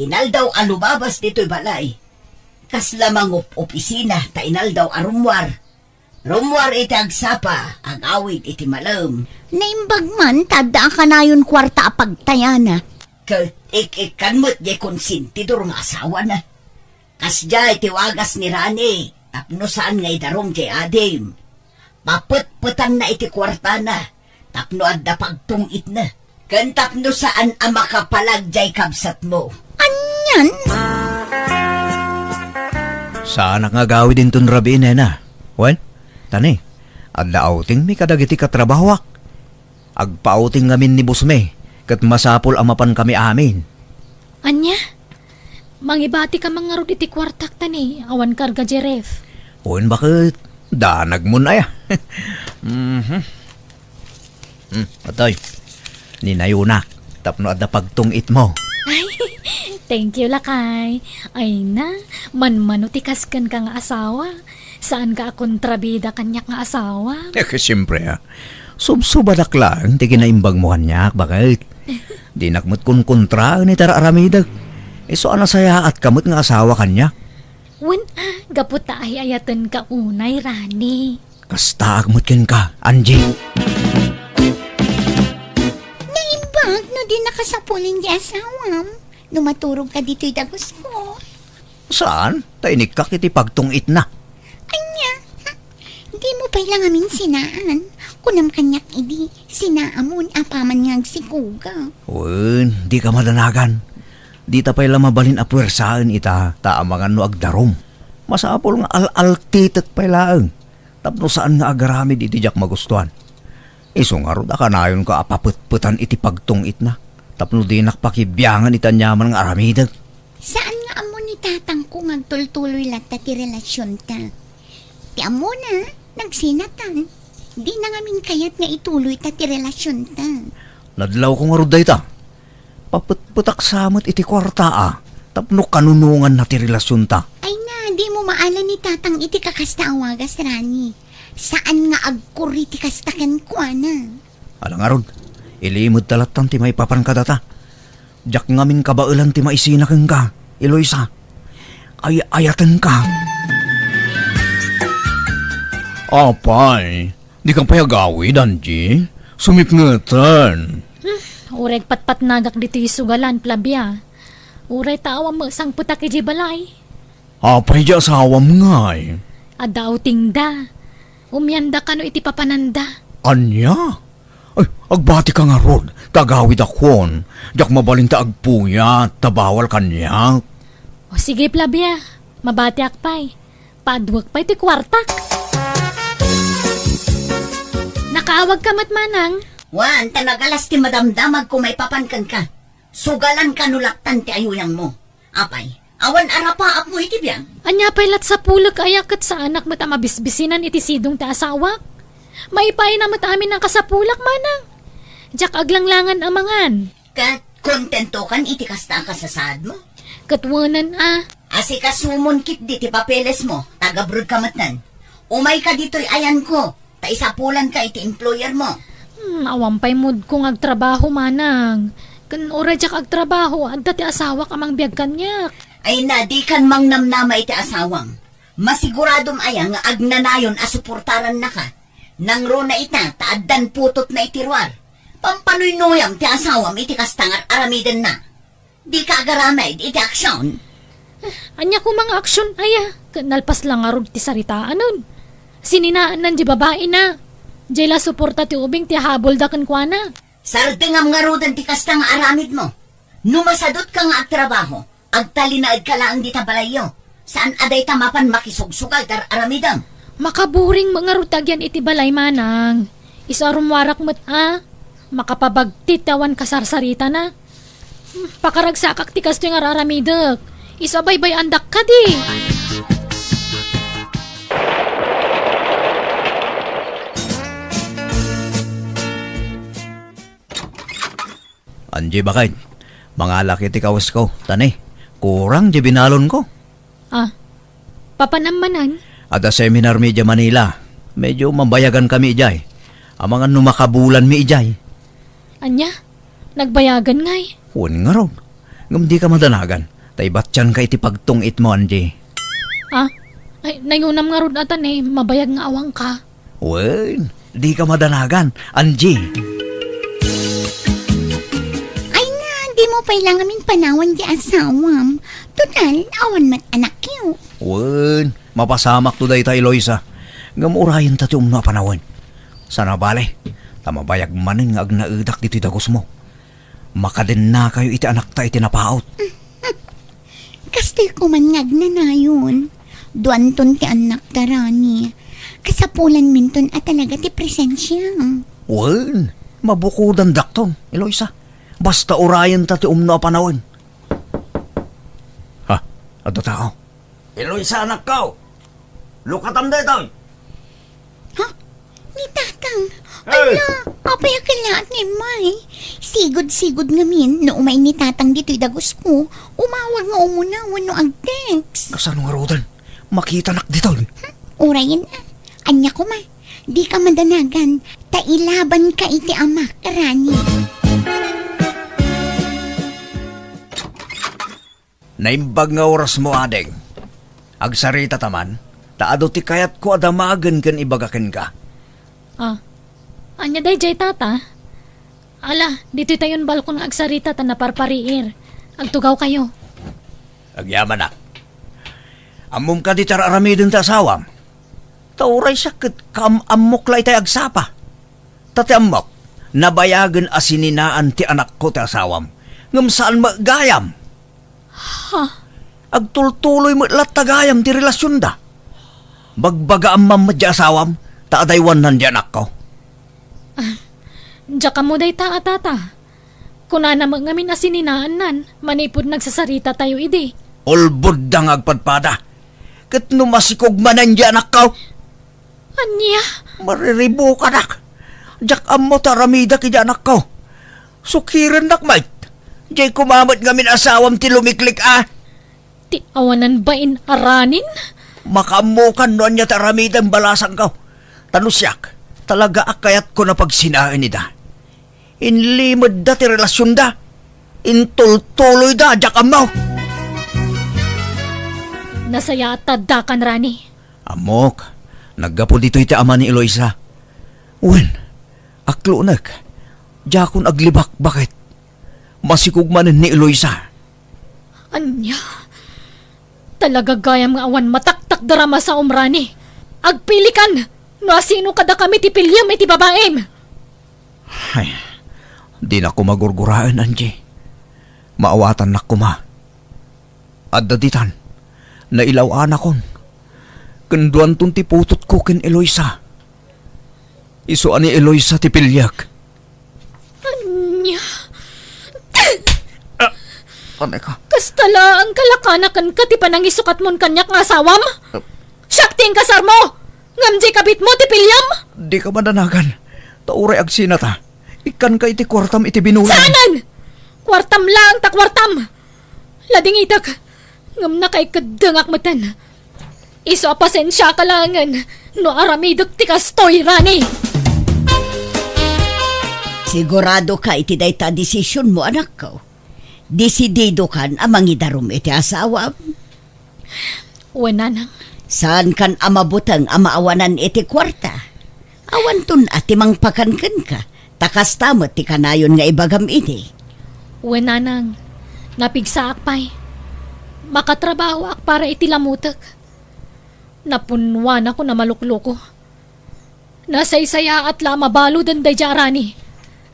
Inaldaw a lumabas ditoy balay. Kasla mangup-opisina ta inaldaw a rummuar. Rummuar iti agsapa, agawid iti malem. Naimbag man ta adda a kanayon kuarta a pagtayana. Ket ik-ikkan met jay konsentidor nga asawana. Kasdiay ti wagas ni Rani, tapno saan nga idarum jay adim. Papetpetanna iti kuartana, tapno adda pagtung-itna. Ken tapno saan a makapalag jay kabsatmo. Anian? Saanak nga agawid inton rabii, nena. Wen, tani, adda outingmi kadagiti katrabahoak. Agpa-outing ngamin ni bossmi, ket masapul a mapankami amin. Ania? Mangibatika man ngarud iti kuartak ta ni awan karga jay ref. Wen baket, danagmon aya. Mhm. Hmm, atoy. Ninayonak, tapno adda pagtung-itmo. Ay, thank you, lakay. Ay na, manmano ti kaskenka nga asawa. Saanka a kontrabida kaniak nga asawa. Eh, siempre, ah. Subsubadak laeng ti kinaimbagmo kaniak, baket. Dinak met konkontraen iti ar-aramidek. Isu a nasayaatka met nga asawa kaniak. Wen, ah, gapu ta ay-ayatenka unay, Rani. Kastaak met kenka, Angie. Naimbag no di nakasapulen ti asawam no maturogka ditoy dagusko. Saan? Ta inikkak iti pagtung-itna. Ania? Ha? Dimo pay la ngamin sinaan? Kunam kaniak idi, sinaamon apaman nga agsikogak. Wen, dika madanagan. Dita pay la mabalin a puersaen ita, ta amangan no agdarum. Masapul nga al-altitek pay laeng, tapno saan nga agaramid iti diak magustuan. Isu ngarud a kanayonka a papetpetan iti pagtung-itna, tapno dinak pakibiangan iti aniaman nga aramidek. Saan nga ammo ni tatangko nga agtultuloy latta ti relasionta. Ti ammona, nagsinatan. Dina ngamin kayat nga ituloyta ti relasionta. Nadlawko ngarud dayta. Papetpetak sa met iti kuarta a, tapno kanunonganna ti relasionta. Ay na, dimo maala ni tatang iti kakasta a wagas, Rani. Saan nga agkuri ti kasta kenkuana. Ala ngarud, ilimedta lattan ti maipapan kadata. Diak ngamin kabaelan ti maisina kenka, Eloisa. Ay-ayatenka. Apay, dika pay agawid, Angie? Sumipngeten. Hmm, uray agpatpatnagak ditoy sugalan, Flavia. Uray ta awan met sangpetak idiay balay. Apay diay asawam ngay? Adda outingda. Umianda kano iti papananda. Ania? Ay, agbatika ngarud, ta agawidakon. Diak mabalin ta agpuyat, ta bawal kaniak. O sige, Flavia, mabatiak pay. Paduek pay ti kuartak. Nakaawagka met, manang? Wen, ta nagalas ti madamdamagko maipapan kenka. Sugalan kano lattan ti ayuyangmo. Apay, awan a rapaapmo iti biag? Ania pay lat sapulek aya ket saanak met a mabisbisinan iti sidong ti asawak? Maipaayna met amin a kasapulak, manang. Diak aglanglangan a mangan. Ket kontentokan iti kasta a kasasaadmo? Ket wenen a. Asikasumon ketdi ti papelesmo, ta agabrodka metten. Umayka ditoy ayanko, ta isapulanka iti employermo. Hmm, awan pay moodko nga agtrabaho, manang. Ken uray diak agtrabaho, adda ti asawak a mangbiag kaniak. Ay na, dikan mangnamnama iti asawam. Masiguradom aya nga agnanayon a suportarannaka? Nangruna ita, ta addan putotna iti ruar. Pampanuynuyam ti asawam iti kasta nga ar-aramidenna. Dika agaramid iti aksion? Ania koma nga aksion aya? Ket nalpas la ngarud ti saritaen. Sininaannan diay babaina. Diay la suporta ti ubing ti habolda kenkuana. Sardengam ngaruden ti kasta nga aramidmo. No masadutka nga agtrabaho, agtalinaedka laeng dita balayyo. Saan a dayta mapan makisugsugal ti ar-aramidem. Makaburing met ngarud ti agyan iti balay, manang. Isu a rummuarak met a makapabagtit ti awan kasarsaritana. Hmm, pakaragsakak ti kastoy nga ar-aramidek. Isu a baybay-andak kadi. Angie, baket, mangalak iti kawesko, ta ne, kurang diay binalonko. Ah, papanam manen? Adda seminarmi idiay Manila. Medyo mabayagankami idiay. Amangan no makabulanmi idiay. Ania? Nagbayagan ngay? Wen ngarud. Ngem dika madanagan, ta ibatianka iti pagtung-itmo, Angie. Ah? Ay, nayunam ngarud a ta ne, mabayag nga awanka. Wen, dika madanagan, Angie. Ay na, dimo pay la ngamin panawan ti asawam. Total, awan met anakyo. Wen, mapasamakto dayta, Eloisa. Ngem urayenta ti umno a panawen. Saan a bale, ta mabayag manen nga agnaedak ditoy dagusmo. Makadennakayo iti anakta iti napaut. Kastoy koman nga agnanayon. Duanton ti annakta, Rani. Kasapulanminton a talaga ti presensiam. Wen, mabukudandakton, Eloisa. Basta urayenta ti umno a panawen. Ha, adda tao. Eloisa, anakko! Lukatam daytoy! Ha? Ni Tatang? Ay! Ala, apay a kellaat nga immay? Sigud-sigud ngamin no umay ni Tatang ditoy dagusko, umawag nga umuna wenno ag-text. Kasano ngaruden? Makitanak ditoy. Hmm? Urayen a. Ania koma, dika madanagan, ta ilabanka iti amak, Rani. Naimbag nga orasmo, ading. Agsaritata man, ta adu ti kayatko a damagen ken ibaga kenka. Ah, ania daydiay, Tata? Ala, ditoytayon balkon nga agsarita ta naparpariir. Agtugawkayo. Agyamanak. Ammom kadi ti ar-aramiden ti asawam? Ta uray siak ket kaam-ammok la itay agsapa. Ta ti ammok, nabayagen a sininaan ti anakko ti asawam, ngem saan met gayam. Ha? Agtultuloy met latta gayam ti relasionda. Bagbagaam man met diay asawam, ta adaywannan diay anakko. Ah, diak ammo dayta a, Tata. Kunana met ngamin a sininaannan manipud nagsasaritatayo idi. Ulbodda nga agpadpada. Ket no masikog manen diay anakko? Ania? Mariribukadak. Diak ammo ti aramidak idiay anakko. Sukirennak met. Diay koma met ngamin asawam ti lumiklik a. Ti awanan bain a Ranin? Makaammokan no ania ti aramidem balasangko. Ta no siak, talaga a kayatko a pagsinaen ida. Inlimedda ti relasionda. Intultuloyda, diak ammo. Nasayaat ta addakan, Rani. Ammok, naggapu ditoy ti ama ni Eloisa. Wen, aklonek, diakon aglibakbaket. Masikog manen ni Eloisa. Ania? Talaga gayam nga awan mataktakder a masaom, Rani. Agpilikan no asino kadakami ti piliem iti babaim. Ay, dinak koma gurguraen, Angie. Maawatannak koma. Adda ditan, nailaw-anakon. Ken duanton ti putotko ken Eloisa. Isu a ni Eloisa ti piliek. Ania? Ah, anay ka? Kasta laeng kalakanakenka ti panangisukatmon kaniak nga asawam? Ah. Siak ti inkasarmo! Ngem di kabitmo ti piliam? Dika madanagan. Ta uray agsinata, ikkanka iti kuartam iti binulan. Saanen! Kuartam laeng ta kuartam! Ladingitek, ngem nakaikeddengak metten. Isu a pasensiaka laengen no aramidek ti kastoy, Rani. Siguradoka iti dayta a desisionmo, anakko? Desididokan a mangidarum iti asawam? Wen, nanang. Saankan a mabuteng a maawanan iti kuarta? Awanton a ti mangpakan kenka, ta kasta met ti kanayon nga ibagam idi. Wen, nanang, napigsaak pay. Makatrabahoak para iti lamutek. Napunnuanakon a malukloko. Nasaysayaat la a mabaluden daydiay a Rani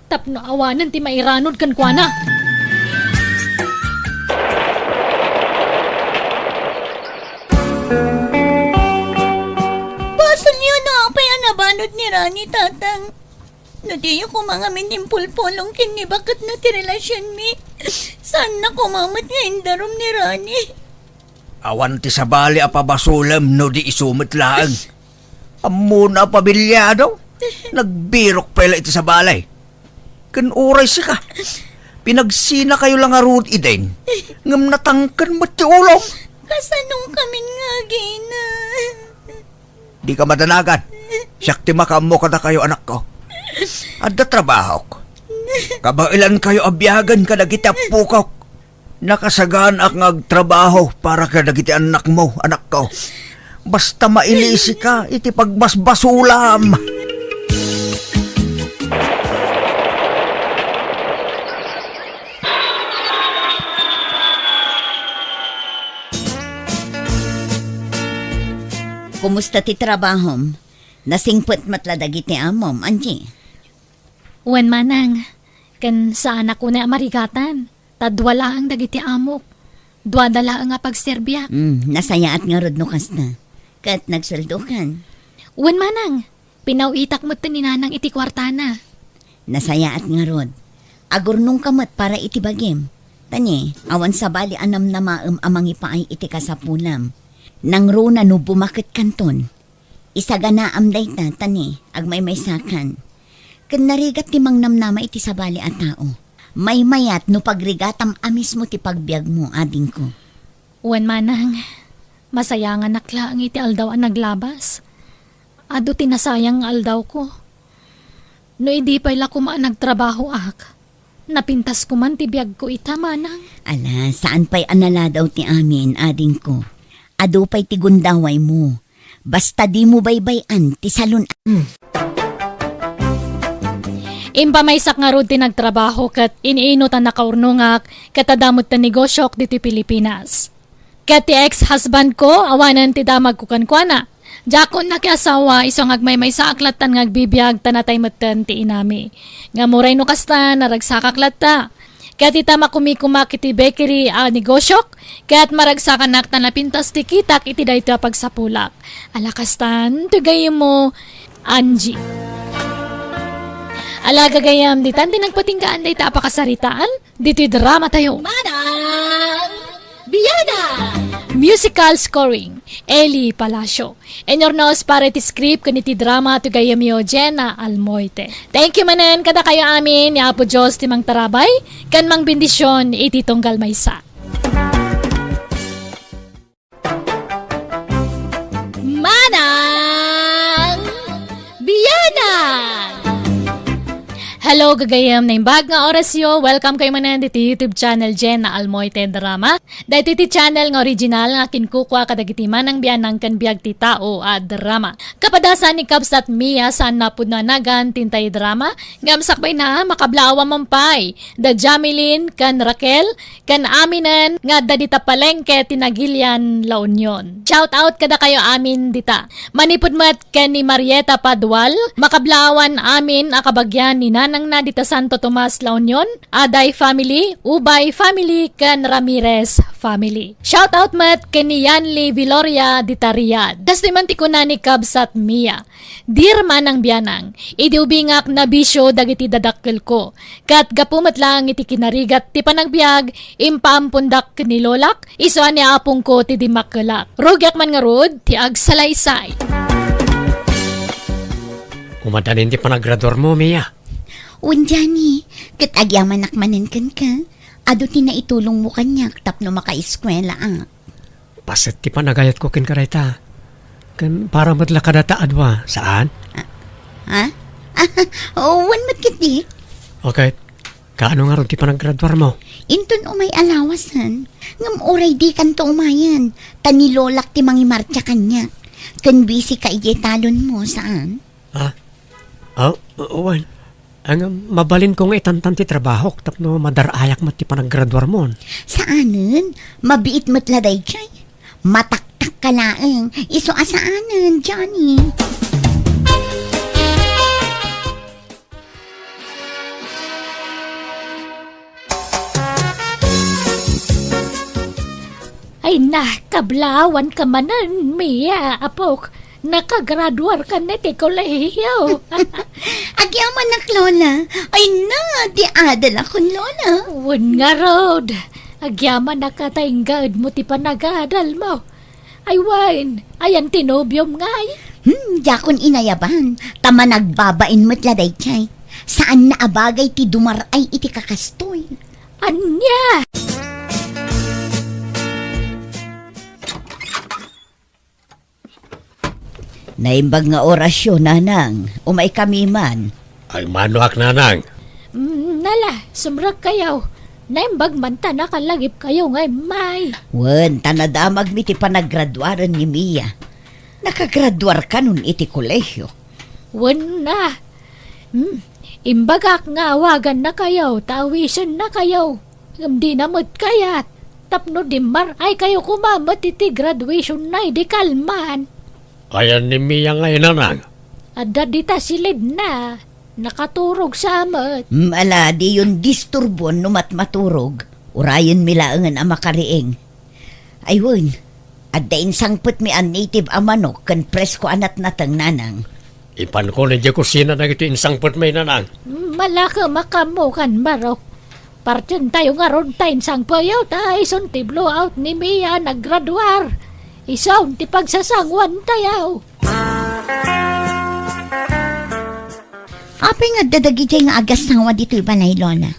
tapno awanen ti mairanod kenkuana. Basolyo no apay a nabalud ni Rani, Tatang. No diyo koma ngamin impulpulong ken ni baketna ti relasionmi, saanna koma met nga indarum ni Rani. Awan ti sabali a pabasolem no di isu met laeng. Ammona a pamilyado. Nagbirok pay la iti sabali. Ken uray sika, pinagsinakayo la ngarud idin, ngem natangken met ti ulom. Kasano kamin nga agina? Dika madanagan. Siak ti makaammo kadakayo, anakko. Adda trabahok. Kabaelankayo a biagen kadagiti appokok. Nakasaganaak nga agtrabaho para kadagiti annakmo, anakko. Basta mailisika iti pagbasbasolam. Kumusta ti trabahom? Nasingpet met la dagiti amom, Angie? Wen, manang, ken saanak unay a marigatan, ta dua laeng dagiti amok. Duada laeng a pagserbiak. Hmm, nasayaat ngarud no kasta. Ket nagsueldokan? Wen, manang, pinaw-itak met ni nanang iti kuartana. Nasayaat ngarud. Agurnongka met para iti bagim. Ta ni, awan sabali a namnamaem a mangipaay iti kasapulam. Nangruna no bumaketkanton. Isaganaam dayta, ta ni, agmaymaysakan. Ken narigat ti mangnamnama iti sabali a tao. Maymayat no pagrigatam a mismo ti pagbiagmo, adingko. Wen, manang, masayanganak laeng iti aldaw a naglabas. Adu ti nasayang nga aldawko. No idi pay la koma a nagtrabahoak, napintas koman ti biagko ita, manang. Ala, saan pay a naladaw ti amin, adingko. Adu pay ti gundawaymo. Basta dimo baybay-an ti salun-, Impamaysak ngarud ti nagtrabaho ket in-inut a nakaurnongak ket adda met ti negosiok ditoy Pilipinas. Ket ti ex-husbandko, awanen ti damagko kenkuana. Diakon nakiasawa, isu nga agmaymaysaak lattan nga agbibiag ta natay metten ti inami. Ngem uray no kasta, naragsakak latta. Ket ita makumikumak iti bakery a negosiok, ket maragsakanak ta napintas ti kitak iti daytoy a pagsapulak. Ala kastan, ti gayyemmo, Angie. Ala gagayyem, ditan ti nagpatinggaan dayta a pakasaritaan, ditoy drama tayo. Manang Biana! Musical scoring, Eli Palacio. Inurnos para iti script ken iti drama ti gayyemyo, Jenna Almoite. Thank you manen kadakayo amin, ni Apo Dios ti mangtarabay ken mangbendision iti tunggal maysa. Manang Biana! Hello, Gagayem, naimbag nga orasyo, welcome kayo manen diti YouTube channel Jen na Almoite Drama. Daytoy ti channel nga original nga kinkukua kadagiti manang bianang ken biag ti tao a drama. Kapadasan ni Kabsat Mia saan napudno a nagan ti intay drama, ngem sakbayna, makablaawan man pay da Jameline ken Raquel, ken aminen nga adda dita palengke ti Nagilian, La Union. Shout out kadakayo amin dita. Manipud met ken ni Marieta Padual, makablaawan amin a kabagian ni nanangna dita Santo Tomas, La Union, Aday family, Ubay family, ken Ramirez family. Shout out met ken ni Yanli Viloria dita Riyadh. Kastoy man ti kuna ni Kabsat Mia, "Dear manang bianang, idi ubingak nabisio dagiti dadakkelko, ket gapu met laeng iti kinarigat ti panagbiag, impaampondak ken ni lolak, isu a ni apongko ti dimmakkelak. Rugiak man ngarud ti agsalaysay." Umadanin ti panagraduarmo, Mia? Wen, Johnny, ket agyamanak manen kenka. Adu ti naitulongmo kaniak tapno makaeskuelaak. Paset ti panagayatko kenka dayta. Ken para met la kadata a dua, saan? Ah, ha? Wen met ketdi. Okay. Kaano ngarud ti panagraduarmo? Inton umay a lawasen, ngem uray dikanto umayen, ta ni lolak ti mangimartsa kaniak. Ken busy ka idiay talonmo, saan? Ah? Oh, wen. Ngem mabalinko nga itantan ti trabahok tapno madar-ayak met ti panagraduarmon. Saanen, mabiit met la daydiay. Mataktak ka laeng, isu a saanen, Johnny. Ay na, kablaawanka manen, Mia, apok. Nakagraduar ka na ti kolehiyo. Agyamanak, Lola. Ay na, di adal akon, Lola. Wen ngarud, agyamanak a ta inggaedmo ti panagadalmo. Ay wen, ayan ti nobiom ngay? Hmm, diakon inayaban, ta managbabain met la daydiay. Saan na a bagay ti dumar-ay iti kakastoy. Ania? Naimbag nga orasyo, nanang. Umaykami man. Ay, manoak, nanang. Mm, nala, sumrekkayo. Naimbag man ta nakalagipkayo nga immay. Wen, ta nadamagmi ti panagraduaren ni Mia. Nakagraduar kanon iti kolehiyo. Wen na. Hmm, imbagak nga awagannakayo ta awisennakayo. Ngem dina met kayat, tapno dimmar-aykayo koma met iti graduationna idi kalman. Ayan ni Mia ngay, nanang? Adda dita silidna, nakaturog sa met. Mm, ala, diyon disturbon no matmaturog. Urayenmi laengen a makariing. Ay wen, adda insangpetmi a native a manok ken presko a natnateng, nanang. Ipanko idiay kusina dagiti insangpetmi, nanang. Malakem a kammo kan barok. Partientayo ngarud ta insangpeyo ta isun ti blowout ni Mia a naggraduar. Isun ti pagsasanguantayo. Apay nga adda dagidiay nga agassango ditoy balay, Lola?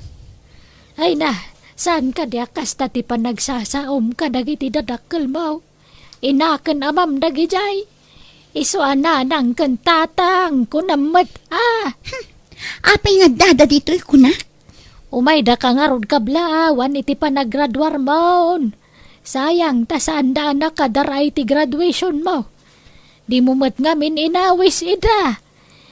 Ay na, saan kadi a kasta ti panagsasaom kadagiti dadakkelmo? Inaken amam dagidiay. Isu a nanang ken tatang, kunam met a. Hmm. Apay nga adda ditoy kuna? Umaydaka ngarud kablaawan iti panagraduarmon. Sayang ta saanda a nakadar-ay ti graduationmo. Dimo met ngamin inawis ida.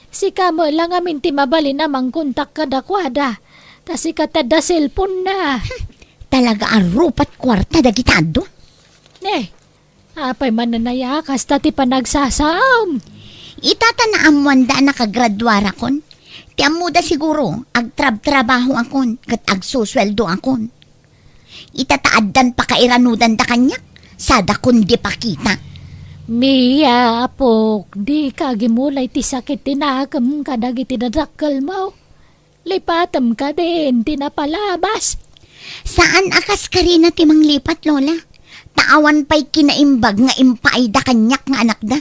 Sika met la ngamin ti mabalin a mangkontak kadakuada. Ta sika ti adda cellphone-na. Hmm. Talaga a rupat kuarta dagita adu. Ne, apay manen aya kasta ti panagsasaom? Ita ta naammoanda a nakagraduarakon. Ti ammoda siguro, agtrabtrabahoakon ket agsusueldoakon. Ita ta addan pakairanudanda kaniak, sadakon di pakita. Mia, apok, dika agimulay ti sakit ti nakem kadagiti dadakkelmo. Lipatem kadin ti napalabas. Saan a kas karina ti manglipat, Lola. Ta awan pay kinaimbag nga impaayda kaniak nga anakda.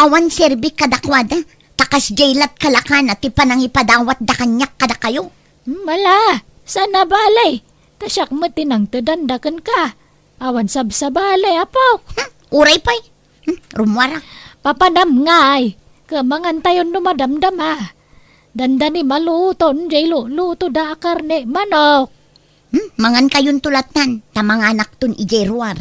Awan serbik kadakuada, ta kasdiay lat kalakana ti panangipadawatda kaniak kadakayo. Mala, saan a bale, ta siak met ti nangtedanda kenka. Awan sabsabali, apok. Hmm, uray pay. Hmm, rummuarak. Papanam ngay, ket mangantayon no madamdama. Dandani maluton jay lulutoda a karne manok. Hmm, mangankayonto lattan, ta manganakton idiay ruar.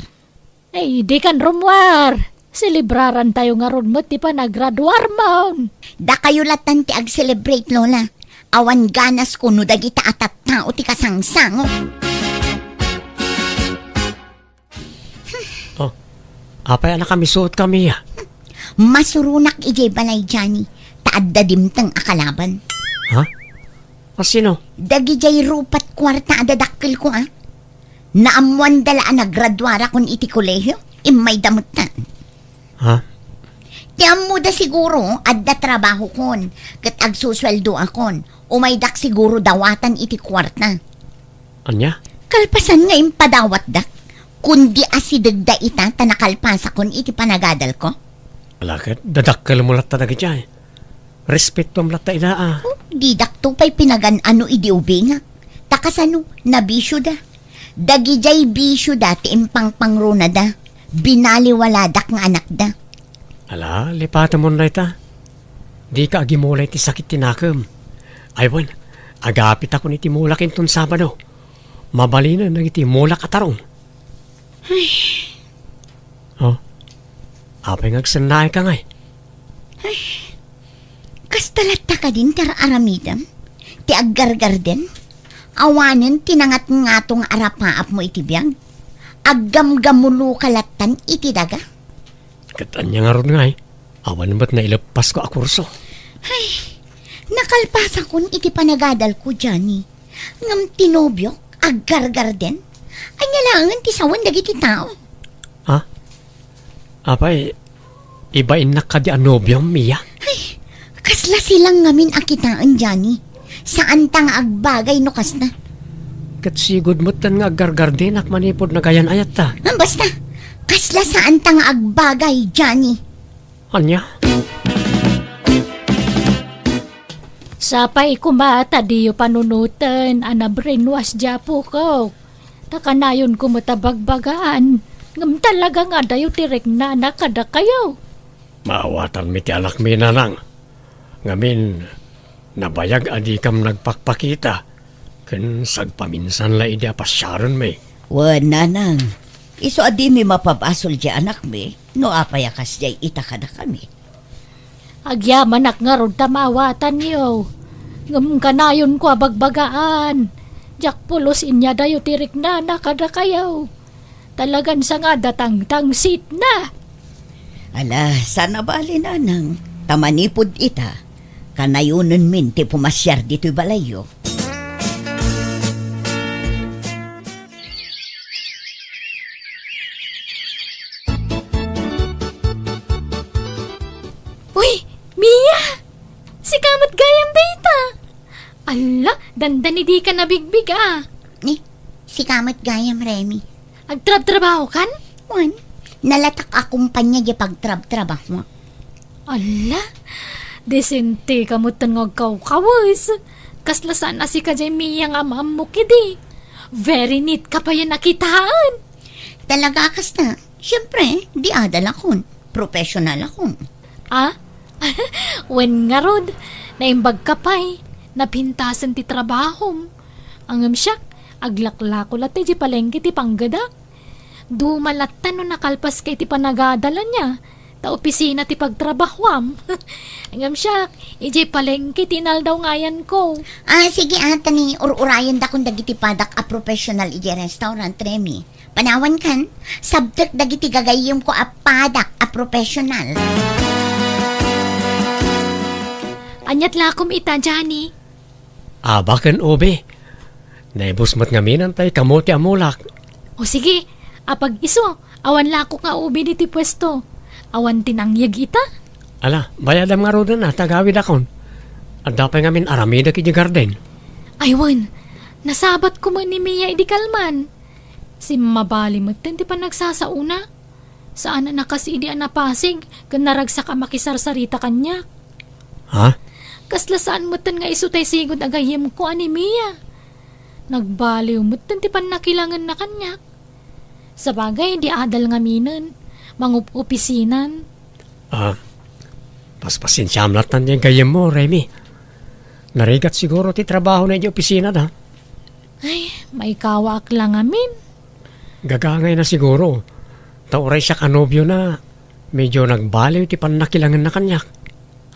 Ay, dikan rummuar. Selebrarantayo ngarud met ti panagraduarmon. Dakayo lattan ti ag-celebrate, Lola. Awan ganasko no dagita a tattao ti kasangsango. Oh, apay a nakamisuot kami, ah? Masuronak idiay balay, Johnny, ta adda dimteng a kalaban. Ha? A sino? Dagidiay rupat kuarta a dadakkelko, a. Naammoanda la a nagraduarakon iti kolehio, immayda metten. Ha? Ti ammoda siguro, adda trabahokon, ket agsusueldoakon. Umaydak siguro dawatan iti kuarta. Ania? Kalpasan nga impadawatdak, kundi asidegda ita ta nakalpasakon iti panagadalko. Ala, ket dadakkelmo latta dagidiay. Respetuam latta ida, a. Oh, didakto pay pinagan-ano idi ubingak. Ta kasano, nabisioda. Dagidiay bisioda ti impangpangronada. Binaliwaladak nga anakda. Ala, lipatemon dayta. Dika agimula iti sakit ti nakem. Ay wen, agapitakon iti mulak inton Sabado. Mabalinen dagiti mulak a tarong. Ay. Oh, apay nga agsennaayka ngay? Ay, kasta latta kadin ti ar-aramidem? Ti aggargarden? Awanen ti nangatngato nga arapaapmo iti biag? Aggamgamuloka lattan iti daga? Ket ania ngarud ngay? Awan met naileppasko a kurso. Ay, nakalpasakon iti panagadalko, Johnny. Ngem ti nobiok, aggargarden. Ania laengen ti sawen dagiti tao? Ha? Apay, ibainnak kadi a nobiom, Mia? Ay, kasla silang ngamin a kitaen, Johnny. Saanta nga agbagay no kasna. Ket sigud metten nga aggargardenak manipud nagayan-ayatta. Ah, basta, kasla saanta nga agbagay, Johnny. Ania? Sapay koma ta diyo panunoten a na-brainwash di apokok. Ta kanayonko met a bagbagaan, ngem talaga nga adayo ti riknana kadakayo. Maawatanmi ti anakmi, nanang. Ngamin, nabayag a dikam nagpakpakita, ken sagpaminsan la idi a pasiarenmi. Wen, nanang, isu a dimi mapabasol di anakmi, no apay a kasdiay ita kadakami. Agyamanak ngarud ta maawatanyo, ngem kanayonko a bagbagaan, diak pulos inyadayo ti riknana kadakayo. Talagan sangada tangtangsitna. Ala, saan a bali, nanang, ta manipud ita, kanayonenmin ti pumasiar ditoy balayyo. Uy, Mia! Sika met gayam dayta! Alla, dandani dika nabigbig, a. Ni, sika met gayam, Remy. Agtrabtrabahokan? Wen, nalatak a kumpanya di pagtrabtrabaho. Alla, desenteka metten nga agkawkawes. Kasla saan a sika jay Mia nga am-ammok idi. Very neat ka payen a kitaen. Talaga a kasta. Siempre, di adalakon. Professionalakon. Ah? Wen ngarud, naimbagka pay. Napintasen ti trabahom. Ngem siak, aglaklako latta idiay palengke ti panggedak. Duma latta no nakalpaska iti panagadal ania, ta opisina ti pagtrabahuam. Ngem siak, idiay palengke ti inaldaw nga ayanko. Ah, sige, a, ta ni ur-urayendakon dagiti padak a professional idiay restaurant, Remy. Panawankan, sabtek dagiti gagayyemko a padak a professional. Aniat lakom ita, Johnny? Aba ken ubi. Naibus met ngamin tay kamote a mulak. O sige, apag-isu, awan lakok nga ubi ditoy puesto. Awan ti nangyeg ita? Ala, bayadam ngaruden a, ta agawidakon. Adda pay ngamin aramidek idiay garden. Ay wen, nasabat koma ni Mia idi kalman. Simmabali metten ti panagsasaona. Saan a nakas idi a napasig ken naragsak a makisarsarita kaniak. Ha? Kasla saan metten nga isu tay sigud a gayyemko a ni Mia. Nagbaliw metten ti pannakilangenna kaniak. Sabagay, di adal ngaminen. Mangup-opisinan. Ah, paspasensiam lattan ti gayyemmo, Remy. Narigat siguro ti trabahona idiay opisinada. Ay, maikawaak la ngamin. Gagangayna siguro. Ta uray siak a nobiona, medyo nagbaliw ti pannakilangenna kaniak.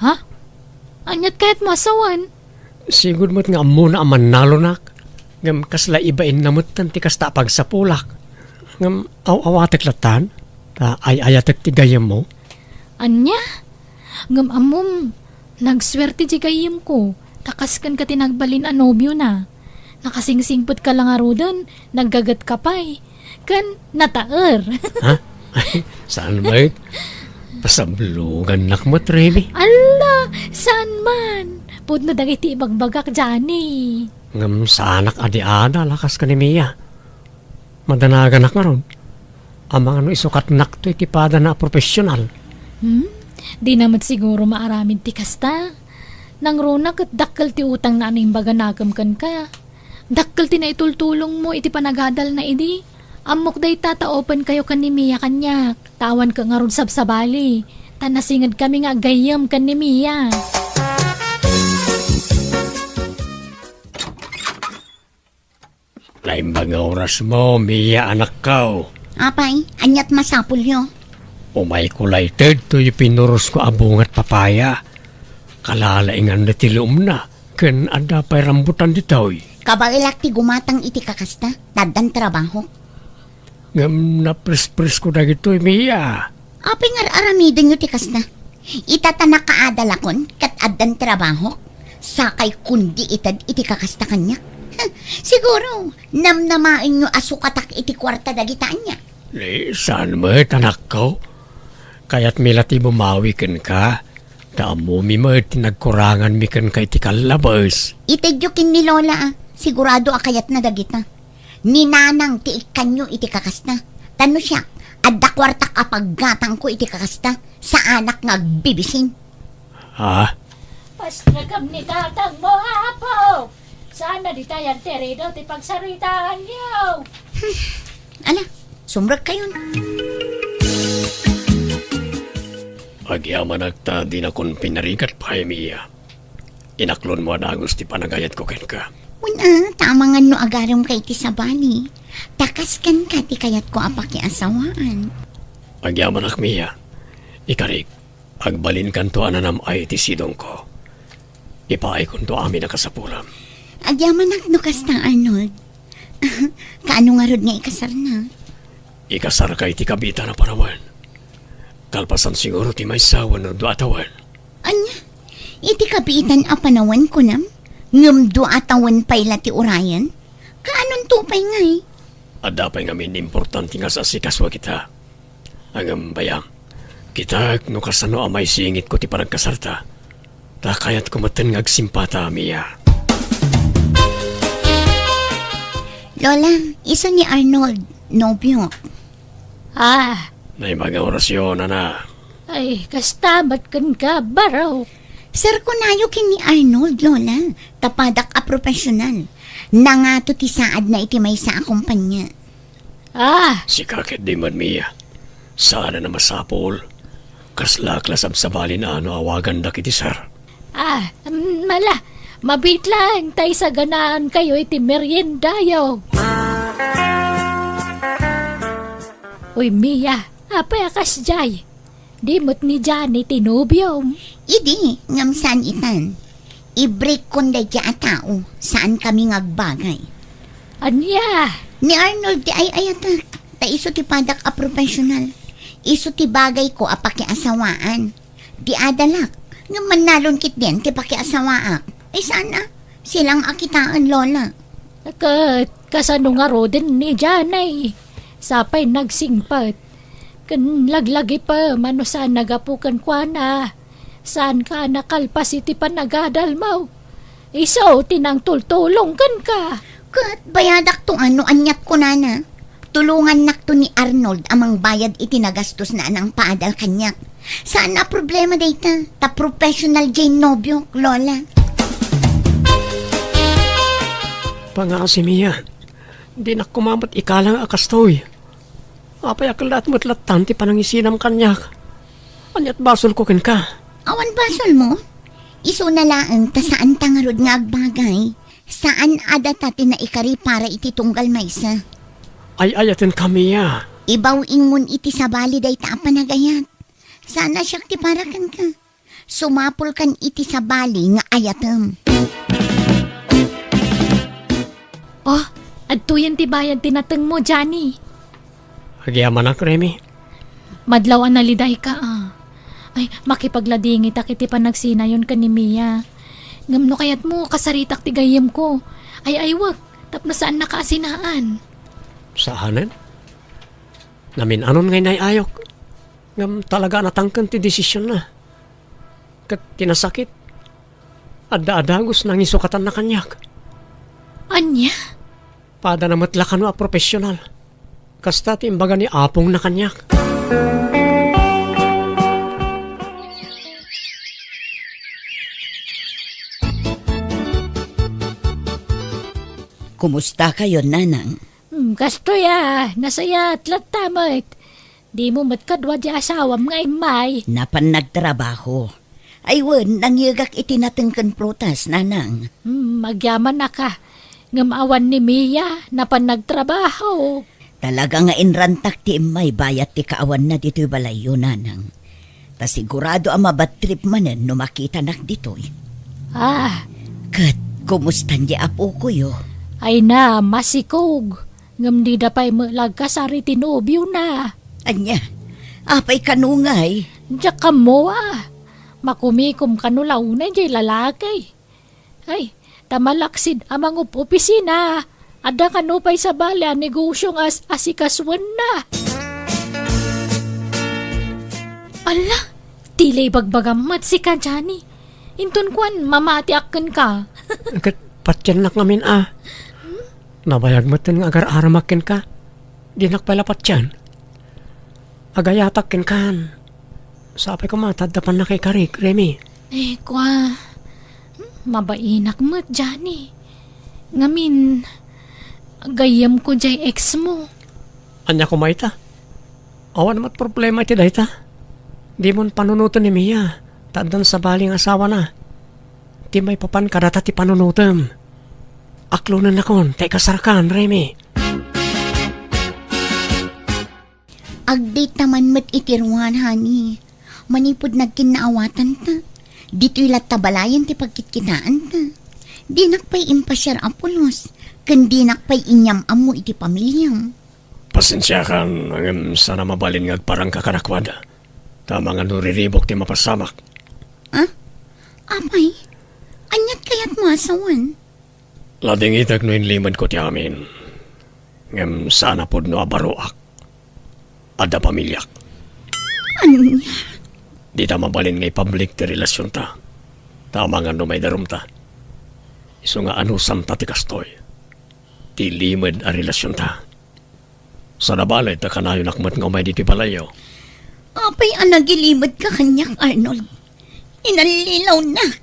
Ha? Aniat kayatmo a sawen? Sigud met nga ammona a mannalonak. Ngem kasla ibainna metten ti kasta a pagsapulak. Ngem aw-awatek lattan, ta ay-ayatek ti gayyemmo. Ania? Ngem ammom, nagsuerte ti gayyemko, ta kas kenka ti nagbalin a nobiona. Nakasingsingpetka la ngaruden, naggagetka pay, ken nataer. Ha? Saan met? Pasablogannak met, Remy. Alla, saan man? Pudno dagiti ibagbagak, Johnny. Ngem saanak a di adal a kas ken ni Mia. Madanaganak ngarud. Amangan no isukatnakto iti padana a profesional. Hmm? Dina met siguro maaramid ti kasta. Nangruna ket dakkel ti utangna a naimbaganakem kenka. Dakkel ti naitultulongmo iti panagadalna idi. Ammok dayta ta open kayo ken ni Mia kaniak. Ta awanka ngarud sabsabali. Ta nasingedkami nga aggayyem ken ni Mia. Naimbag nga orasmo, Mia, anakko. Apay, aniat masapulyo? Umayko layted toy pinurosko a bungat papaya. Kalalaingan ti luomna, ken adda pay rambutan ditoy. Kabaelak ti gumatang iti kakasta, ta addan trabahok. Ngem naprespresko dagitoy, Mia. Apay nga ar-aramidenyo ti kasta? Ita ta nakaadalakon ket addan trabahok, sakay kundi ited iti kakasta kaniak. Siguro, namnamaenyo a sukatak iti kuarta dagita ania? Ni, saan met, anakko? Kayatmi la ti bumawi kenka, ta ammomi met ti nagkuranganmi kenka iti kallabes. Itedyo ken ni Lola, a. Sigurado a kayatna dagita. Ni Nanang ti ikkanyo iti kakasta. Ta no siak, adda kuartak a paggatangko iti kakasta. Saanak nga agbibisin. Ha? Pasnekam ni tatangmo, Apo! Saan a ditayan ti rido ti pagsaritaanyo? Ala, sumrekkayon. Agyamanak ta dinakon pinarigat pay, Mia. Inaklonmo a dagus ti panagayatko kenka. Wen a, ta amangan no agaremka iti sabali. Ta kas kenka ti kayatko a pakiasawaan. Agyamanak, Mia. Ikarik, agbalinkanto a nanam-ay iti sidongko. Ipaaykonto amin a kasapulam. Agyamanak no kasta, Arnold. Kaano ngarud nga ikasarna? Ikasarka iti kabiitan a panawen. Kalpasan siguro ti maysa wenno dua a tawen. Ania? Iti kabiitan a panawen, kunam? Ngem dua a tawen pay la ti urayen? Kaanonto pay ngay? Adda pay ngamin importante nga saasikasuak ita. Ngem bayam, kitak no kasano a maisingitko ti panagkasarta. Ta kayatko metten nga agsimpata, Mia. Lola, isu ni Arnold, nobiok. Ah. Naimbag nga orasyon, ana. Ay, kasta met kenka, baro. Serkonayo ken ni Arnold, Lola. Ta padak a profesional. Nangato ti saadna iti maysa a kompania. Ah! Sika ket di met, Mia. Saan a masapul. Kaslak la sabsabalin a no awagandak iti sir. Ah, mm, ala, mabiit laeng ta isaganaankayo iti meriendayo. Uy, Mia, apay a kasdiay? Di met ni Johnny ti nobiom? Idi, ngem saan itan. I-break kon daydiay a tao, saan kami nga agbagay. Ania? Ni Arnold ti ay-ayatek, ta isu ti padak a profesional. Isu ti bagayko a pakiasawaan. Di adalak, ngem mannalon ketdin ti pakiasawaak. Ay, saan a? Silang a kitaen, Lola. Ket kasano ngaruden ni Janay? Sapay nagsingpet. Ken laglagipem a no saan a gapu kenkuana. Saanka a nakalpas iti panagadalmo. Isu ti nangtultulong kenka. Ket bayadakto a no aniat kunana. Tulongannakto ni Arnold a mangbayad iti nagastosna a nangpaadal kaniak. Saan a problema dayta, ta professional diay nobiok, Lola. Pangaasi, Mia. Dinak koma met ikalang a kastoy. Apay a kellaat met lattan ti panangisinam kaniak? Aniat basolko kenka? Awan basolmo? Isuna laeng ta saanta ngarud nga agbagay. Saan a data ti naikari para iti tunggal maysa. Ay-ayatenka, Mia. Ibaw-ingmon iti sabali dayta a panagayat. Saan a siak ti para kenka. Sumapulkan iti sabali nga ayatem. Oh, adtoyen ti bayad ti natengmo, Johnny. Agyamanak, Remy. Madlaw a nalidayka, ah. Ay, makipagladingitak iti panagsinayon ken ni Mia. Ngem no kayatmo, kasaritak ti gayyemko. Ay-aywek, tapno saannaka a sinaan. Saanen? Namin-anon nga inay-ayok. Ngem talaga a natangken ti desisionna. Ket ti nasakit, adda a dagus nangisukatanna kaniak. Ania? Padana met la kano a profesional. Kasta ti imbaga ni apongna kaniak. Kumusta kayo, Nanang? Hmm, kastoy a, nasayat latta met. Dimo met kadua di asawam nga immay. Napan nagtrabaho. Ay wen, nangyegak iti nateng ken prutas, Nanang. Hmm, agyamanak a. Ngem awan ni Mia, napan nagtrabaho. Talaga nga inrantak ti immay bayat ti kaawanna ditoy balayyo, Nanang. Ta sigurado a mabadtrip manen no makitanak ditoy. Ah. Ket, kumustan di apokoyo? Ay na, masikog. Ngem dida pay met la agkasar iti nobiona. Ania? Apay kano ngay? Diak ammo a. Makumikom kano la unay jay lalaki. Ay, ta malaksid a mangup-opisina. Adda kano pay sabali a negosio nga as-, asikasuenna. Ala, ti la ibagbagam met sika, Johnny. Inton kuan, mamatiak kenka. Ket patiennak ngamin a. Nabayag metten nga agar-aramak kenka. Dinak pay la patien. Agayatak kenkan. Sapay koma ta adda pannakaikarik, Remy. Eh, kua, hmm, mabainak met, Johnny. Ngamin, gayyemko jay ex mo. Ania koma ita? Awan met problema iti dayta. Dimon panunoten ni Mia, ta addan sabali nga asawana. Ti maipapan kadata ti panunotem. Aklonennakon ta ikasarkan, Remy. Agdayta man met iti ruar, honey. Manipud nagkinnaawatanta, ditoy latta balayen ti pagkitkitaanta. Dinak pay impasiar a pulos, ken dinak pay inyam-ammo iti pamiliam. Pasensiakan, ngem saan a mabalin nga agparangka kadakuada. Ta amangan no riribuk ti mapasamak. Ah? Apay? Aniat kayatmo a sawen? Ladingitek no inlimedko ti amin. Ngem saan a pudno a baroak. Adda pamiliak. Ania? Dita mabalin nga ipublic ti relasionta. Ta amangan no maidarumta. Isu nga anusanta ti kastoy. Ti limed a relasionta. Saan a balay ta kanayonak met nga umay ditoy balayyo. Apay a nagilimedka kaniak, Arnold? Inallilawnak.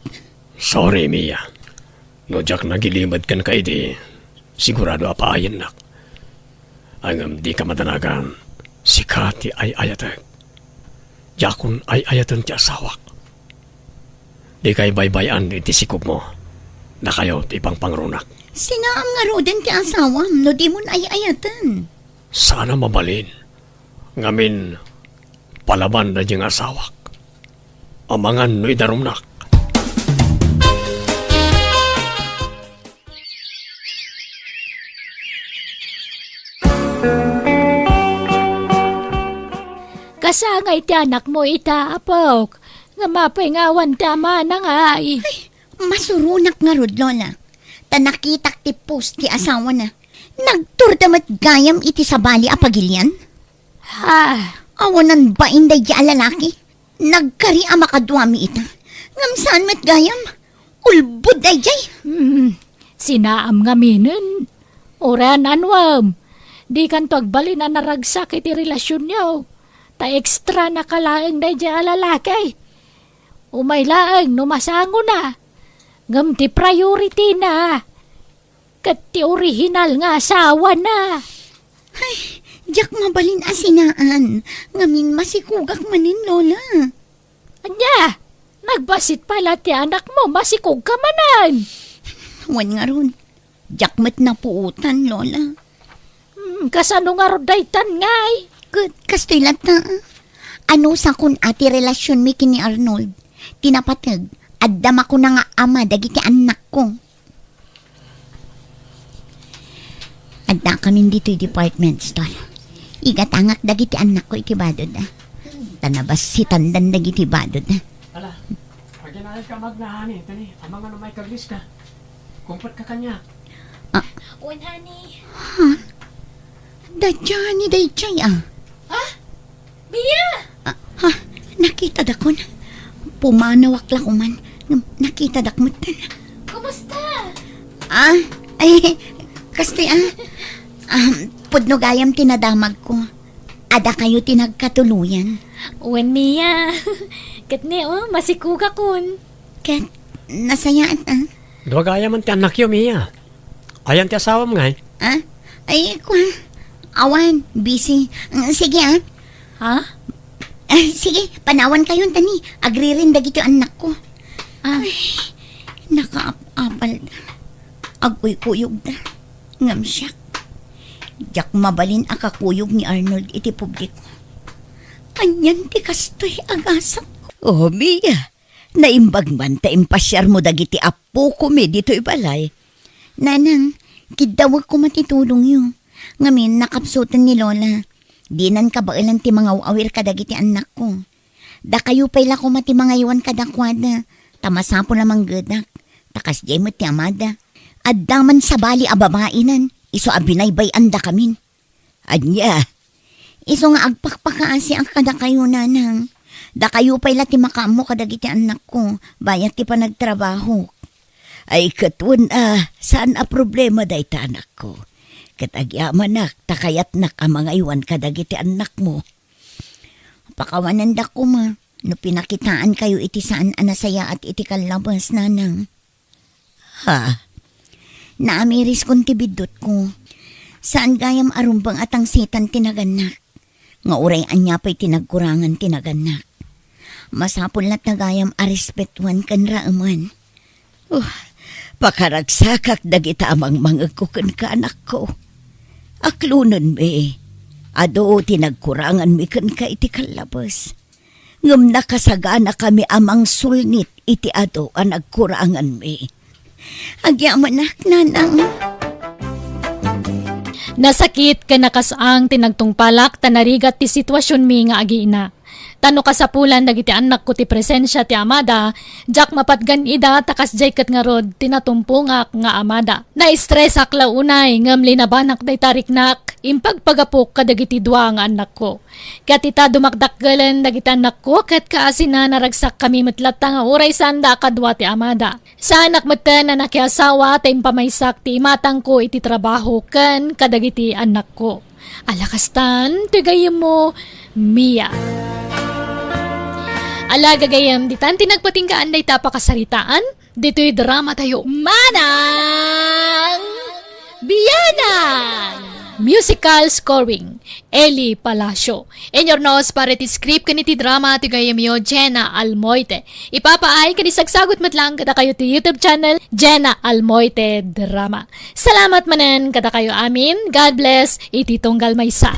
Sorry, Mia. No diak nagilimed kenka idi, sigurado a paayennak. Ngem dika madanagan, sika ti ay-ayatek. Diakon ay-ayaten ti asawak. Dika ibaybay-an iti sikogmo. Dakayo ti ipangpangrunak. Sinaam ngaruden ti asawam no dimon ay-ayaten. Saan a mabalin. Ngamin, palaban daydi nga asawak. Amangan no idarumnak. Kasangay ti anakmo ita, apok. Ngem apay nga awan ti amana ngay? Ay, masuronak ngarud, Lola. Ta nakitak ti post ti asawana. Nagturda met gayam iti sabali a pagilian. Ha? Awanan bain daydi a lalaki. Nagkari a makaduami ita. Ngem saan met gayam. Ulbod daydiay. Hmm, sinaam ngaminen. Uray anuem. Dikanto agbalin a naragsak iti relasionyo. Ta extra na ka laeng daydiay a lalaki. Umay laeng no masangona. Ngem ti priority na. Ket ti orihinal nga asawana. Ay, diak mabalin a sinaan. Ngamin masikogak manen, Lola. Ania? Nagbassit pay la ti anakmo, masikogka manen. Wen ngarud, diak met napuotan, Lola. Hmm, kasano ngarud daytan ngay? Ket kastoy latta, anusakon a ti relasionmi ken ni Arnold. Ti napateg, adda makuna nga ama dagiti annakko. Addakamin ditoy department store. Igatangak dagiti annakko iti badod, ah. Ta nabassitandan dagiti badod, ah. Ala, aginayad ka, Magna, honey. Tani, amangan no maikaglis ka. Kumpet ka kaniak. Ah. Wen, honey. Ha? Daydiay, honey, daydiay, ah. Ha? Mia! Ah, ha? Nakitadakon. Pumanawak la koman. Ngem nakitadak met. Kumusta? Ah, ay, kastoy, ah. Ah, pudno gayam ti nadamagko. Adda kayo ti nagkatuloyan. Wen, Mia. Ket ni, oh, masikogakon. Ket, nasayaat, ah. Dua gayam ti annakyo, Mia. Ayan ti asawam ngay? Ah? Ay, kua. Awan, busy. Mm, sige, ah. Ha? Ah, sige, panawan kayo, tani. Agririn dagiti annakko. Ah. Ay, nakaap-apal. Agkuykuyogda. Ngem siak, diak mabalin a kakuyog ni Arnold iti publiko. Anian ti kastoy a gasatko? Oh, Mia, naimbag man ta impasiarmo dagiti appokomi ditoy balay. Nanang, kiddawek koma ti tulongyo. Ngamin, nakapsuten ni Lola. Dinan kabaelan ti mangaw-awir kadagiti annakko. Dakayo pay la koma ti mangaywan kadakuada, ta masapul a manggedak, ta kasdiay met ti amada. Adda man sabali a babainen, isu a binaybay-andakamin. Ania? Isu nga agpakpakaasiak kadakayo, Nanang. Dakayo pay la ti makaammo kadagiti annakko, bayat ti panagtrabahok. Ay, ket wen a, saan a problema dayta, anakko. Ket agyamanak ta kayatnak a mangaywan kadagiti annakmo. Pakawanendak koma no pinakitaankayo iti saan a nasayaat iti kallabes, Nanang. Ha? Naamiriskon ti biddutko. Saan gayam a rumbeng a tangsitan ti nagannak. Nga uray ania pay ti nagkurangan ti nagannak. Masapul latta gayam a respetuan ken raeman. Oh, pakaragsakak dagita a mangmangegko kenka, anakko. Aklonenmi, adu ti nagkuranganmi kenka iti kallabes. Ngem nakasaganakami a mangsulnit iti adu a nagkuranganmi. Agyamanak, Nanang. Nasakit ken nakasang ti nagtungpalak ta narigat ti situasionmi nga agiina. Ta no kasapulan dagiti annakko ti presensia ti amada, diak mapatgan ida ta kasdiay ket ngarud ti natumpongak nga amada. Naestresak la unay ngem linabanak dayta riknak, impagpagapok kadagiti dua nga annakko. Ket ita dumakdakkelen dagiti annakko ket kaasina naragsakkami met latta nga uray saanda a kadua ti amada. Saanak metten a nakiasawa ta impamaysak ti imatangko iti trabaho ken kadagiti annakko. Ala kastan ti gayyemmo, Mia. Ala gagayyem, ditan ti nagpatinggaan dayta a pakasaritaan. Ditoy drama tayo, Manang Biyanan! Musical scoring, Eli Palacio. Inurnos para iti script ken iti drama ti gayyemyo, Jenna Almoite. Ipapaay ken isagsagut met lang kadakayo ti YouTube channel, Jenna Almoite Drama. Salamat manen kadakayo amin. God bless iti tunggal maysa.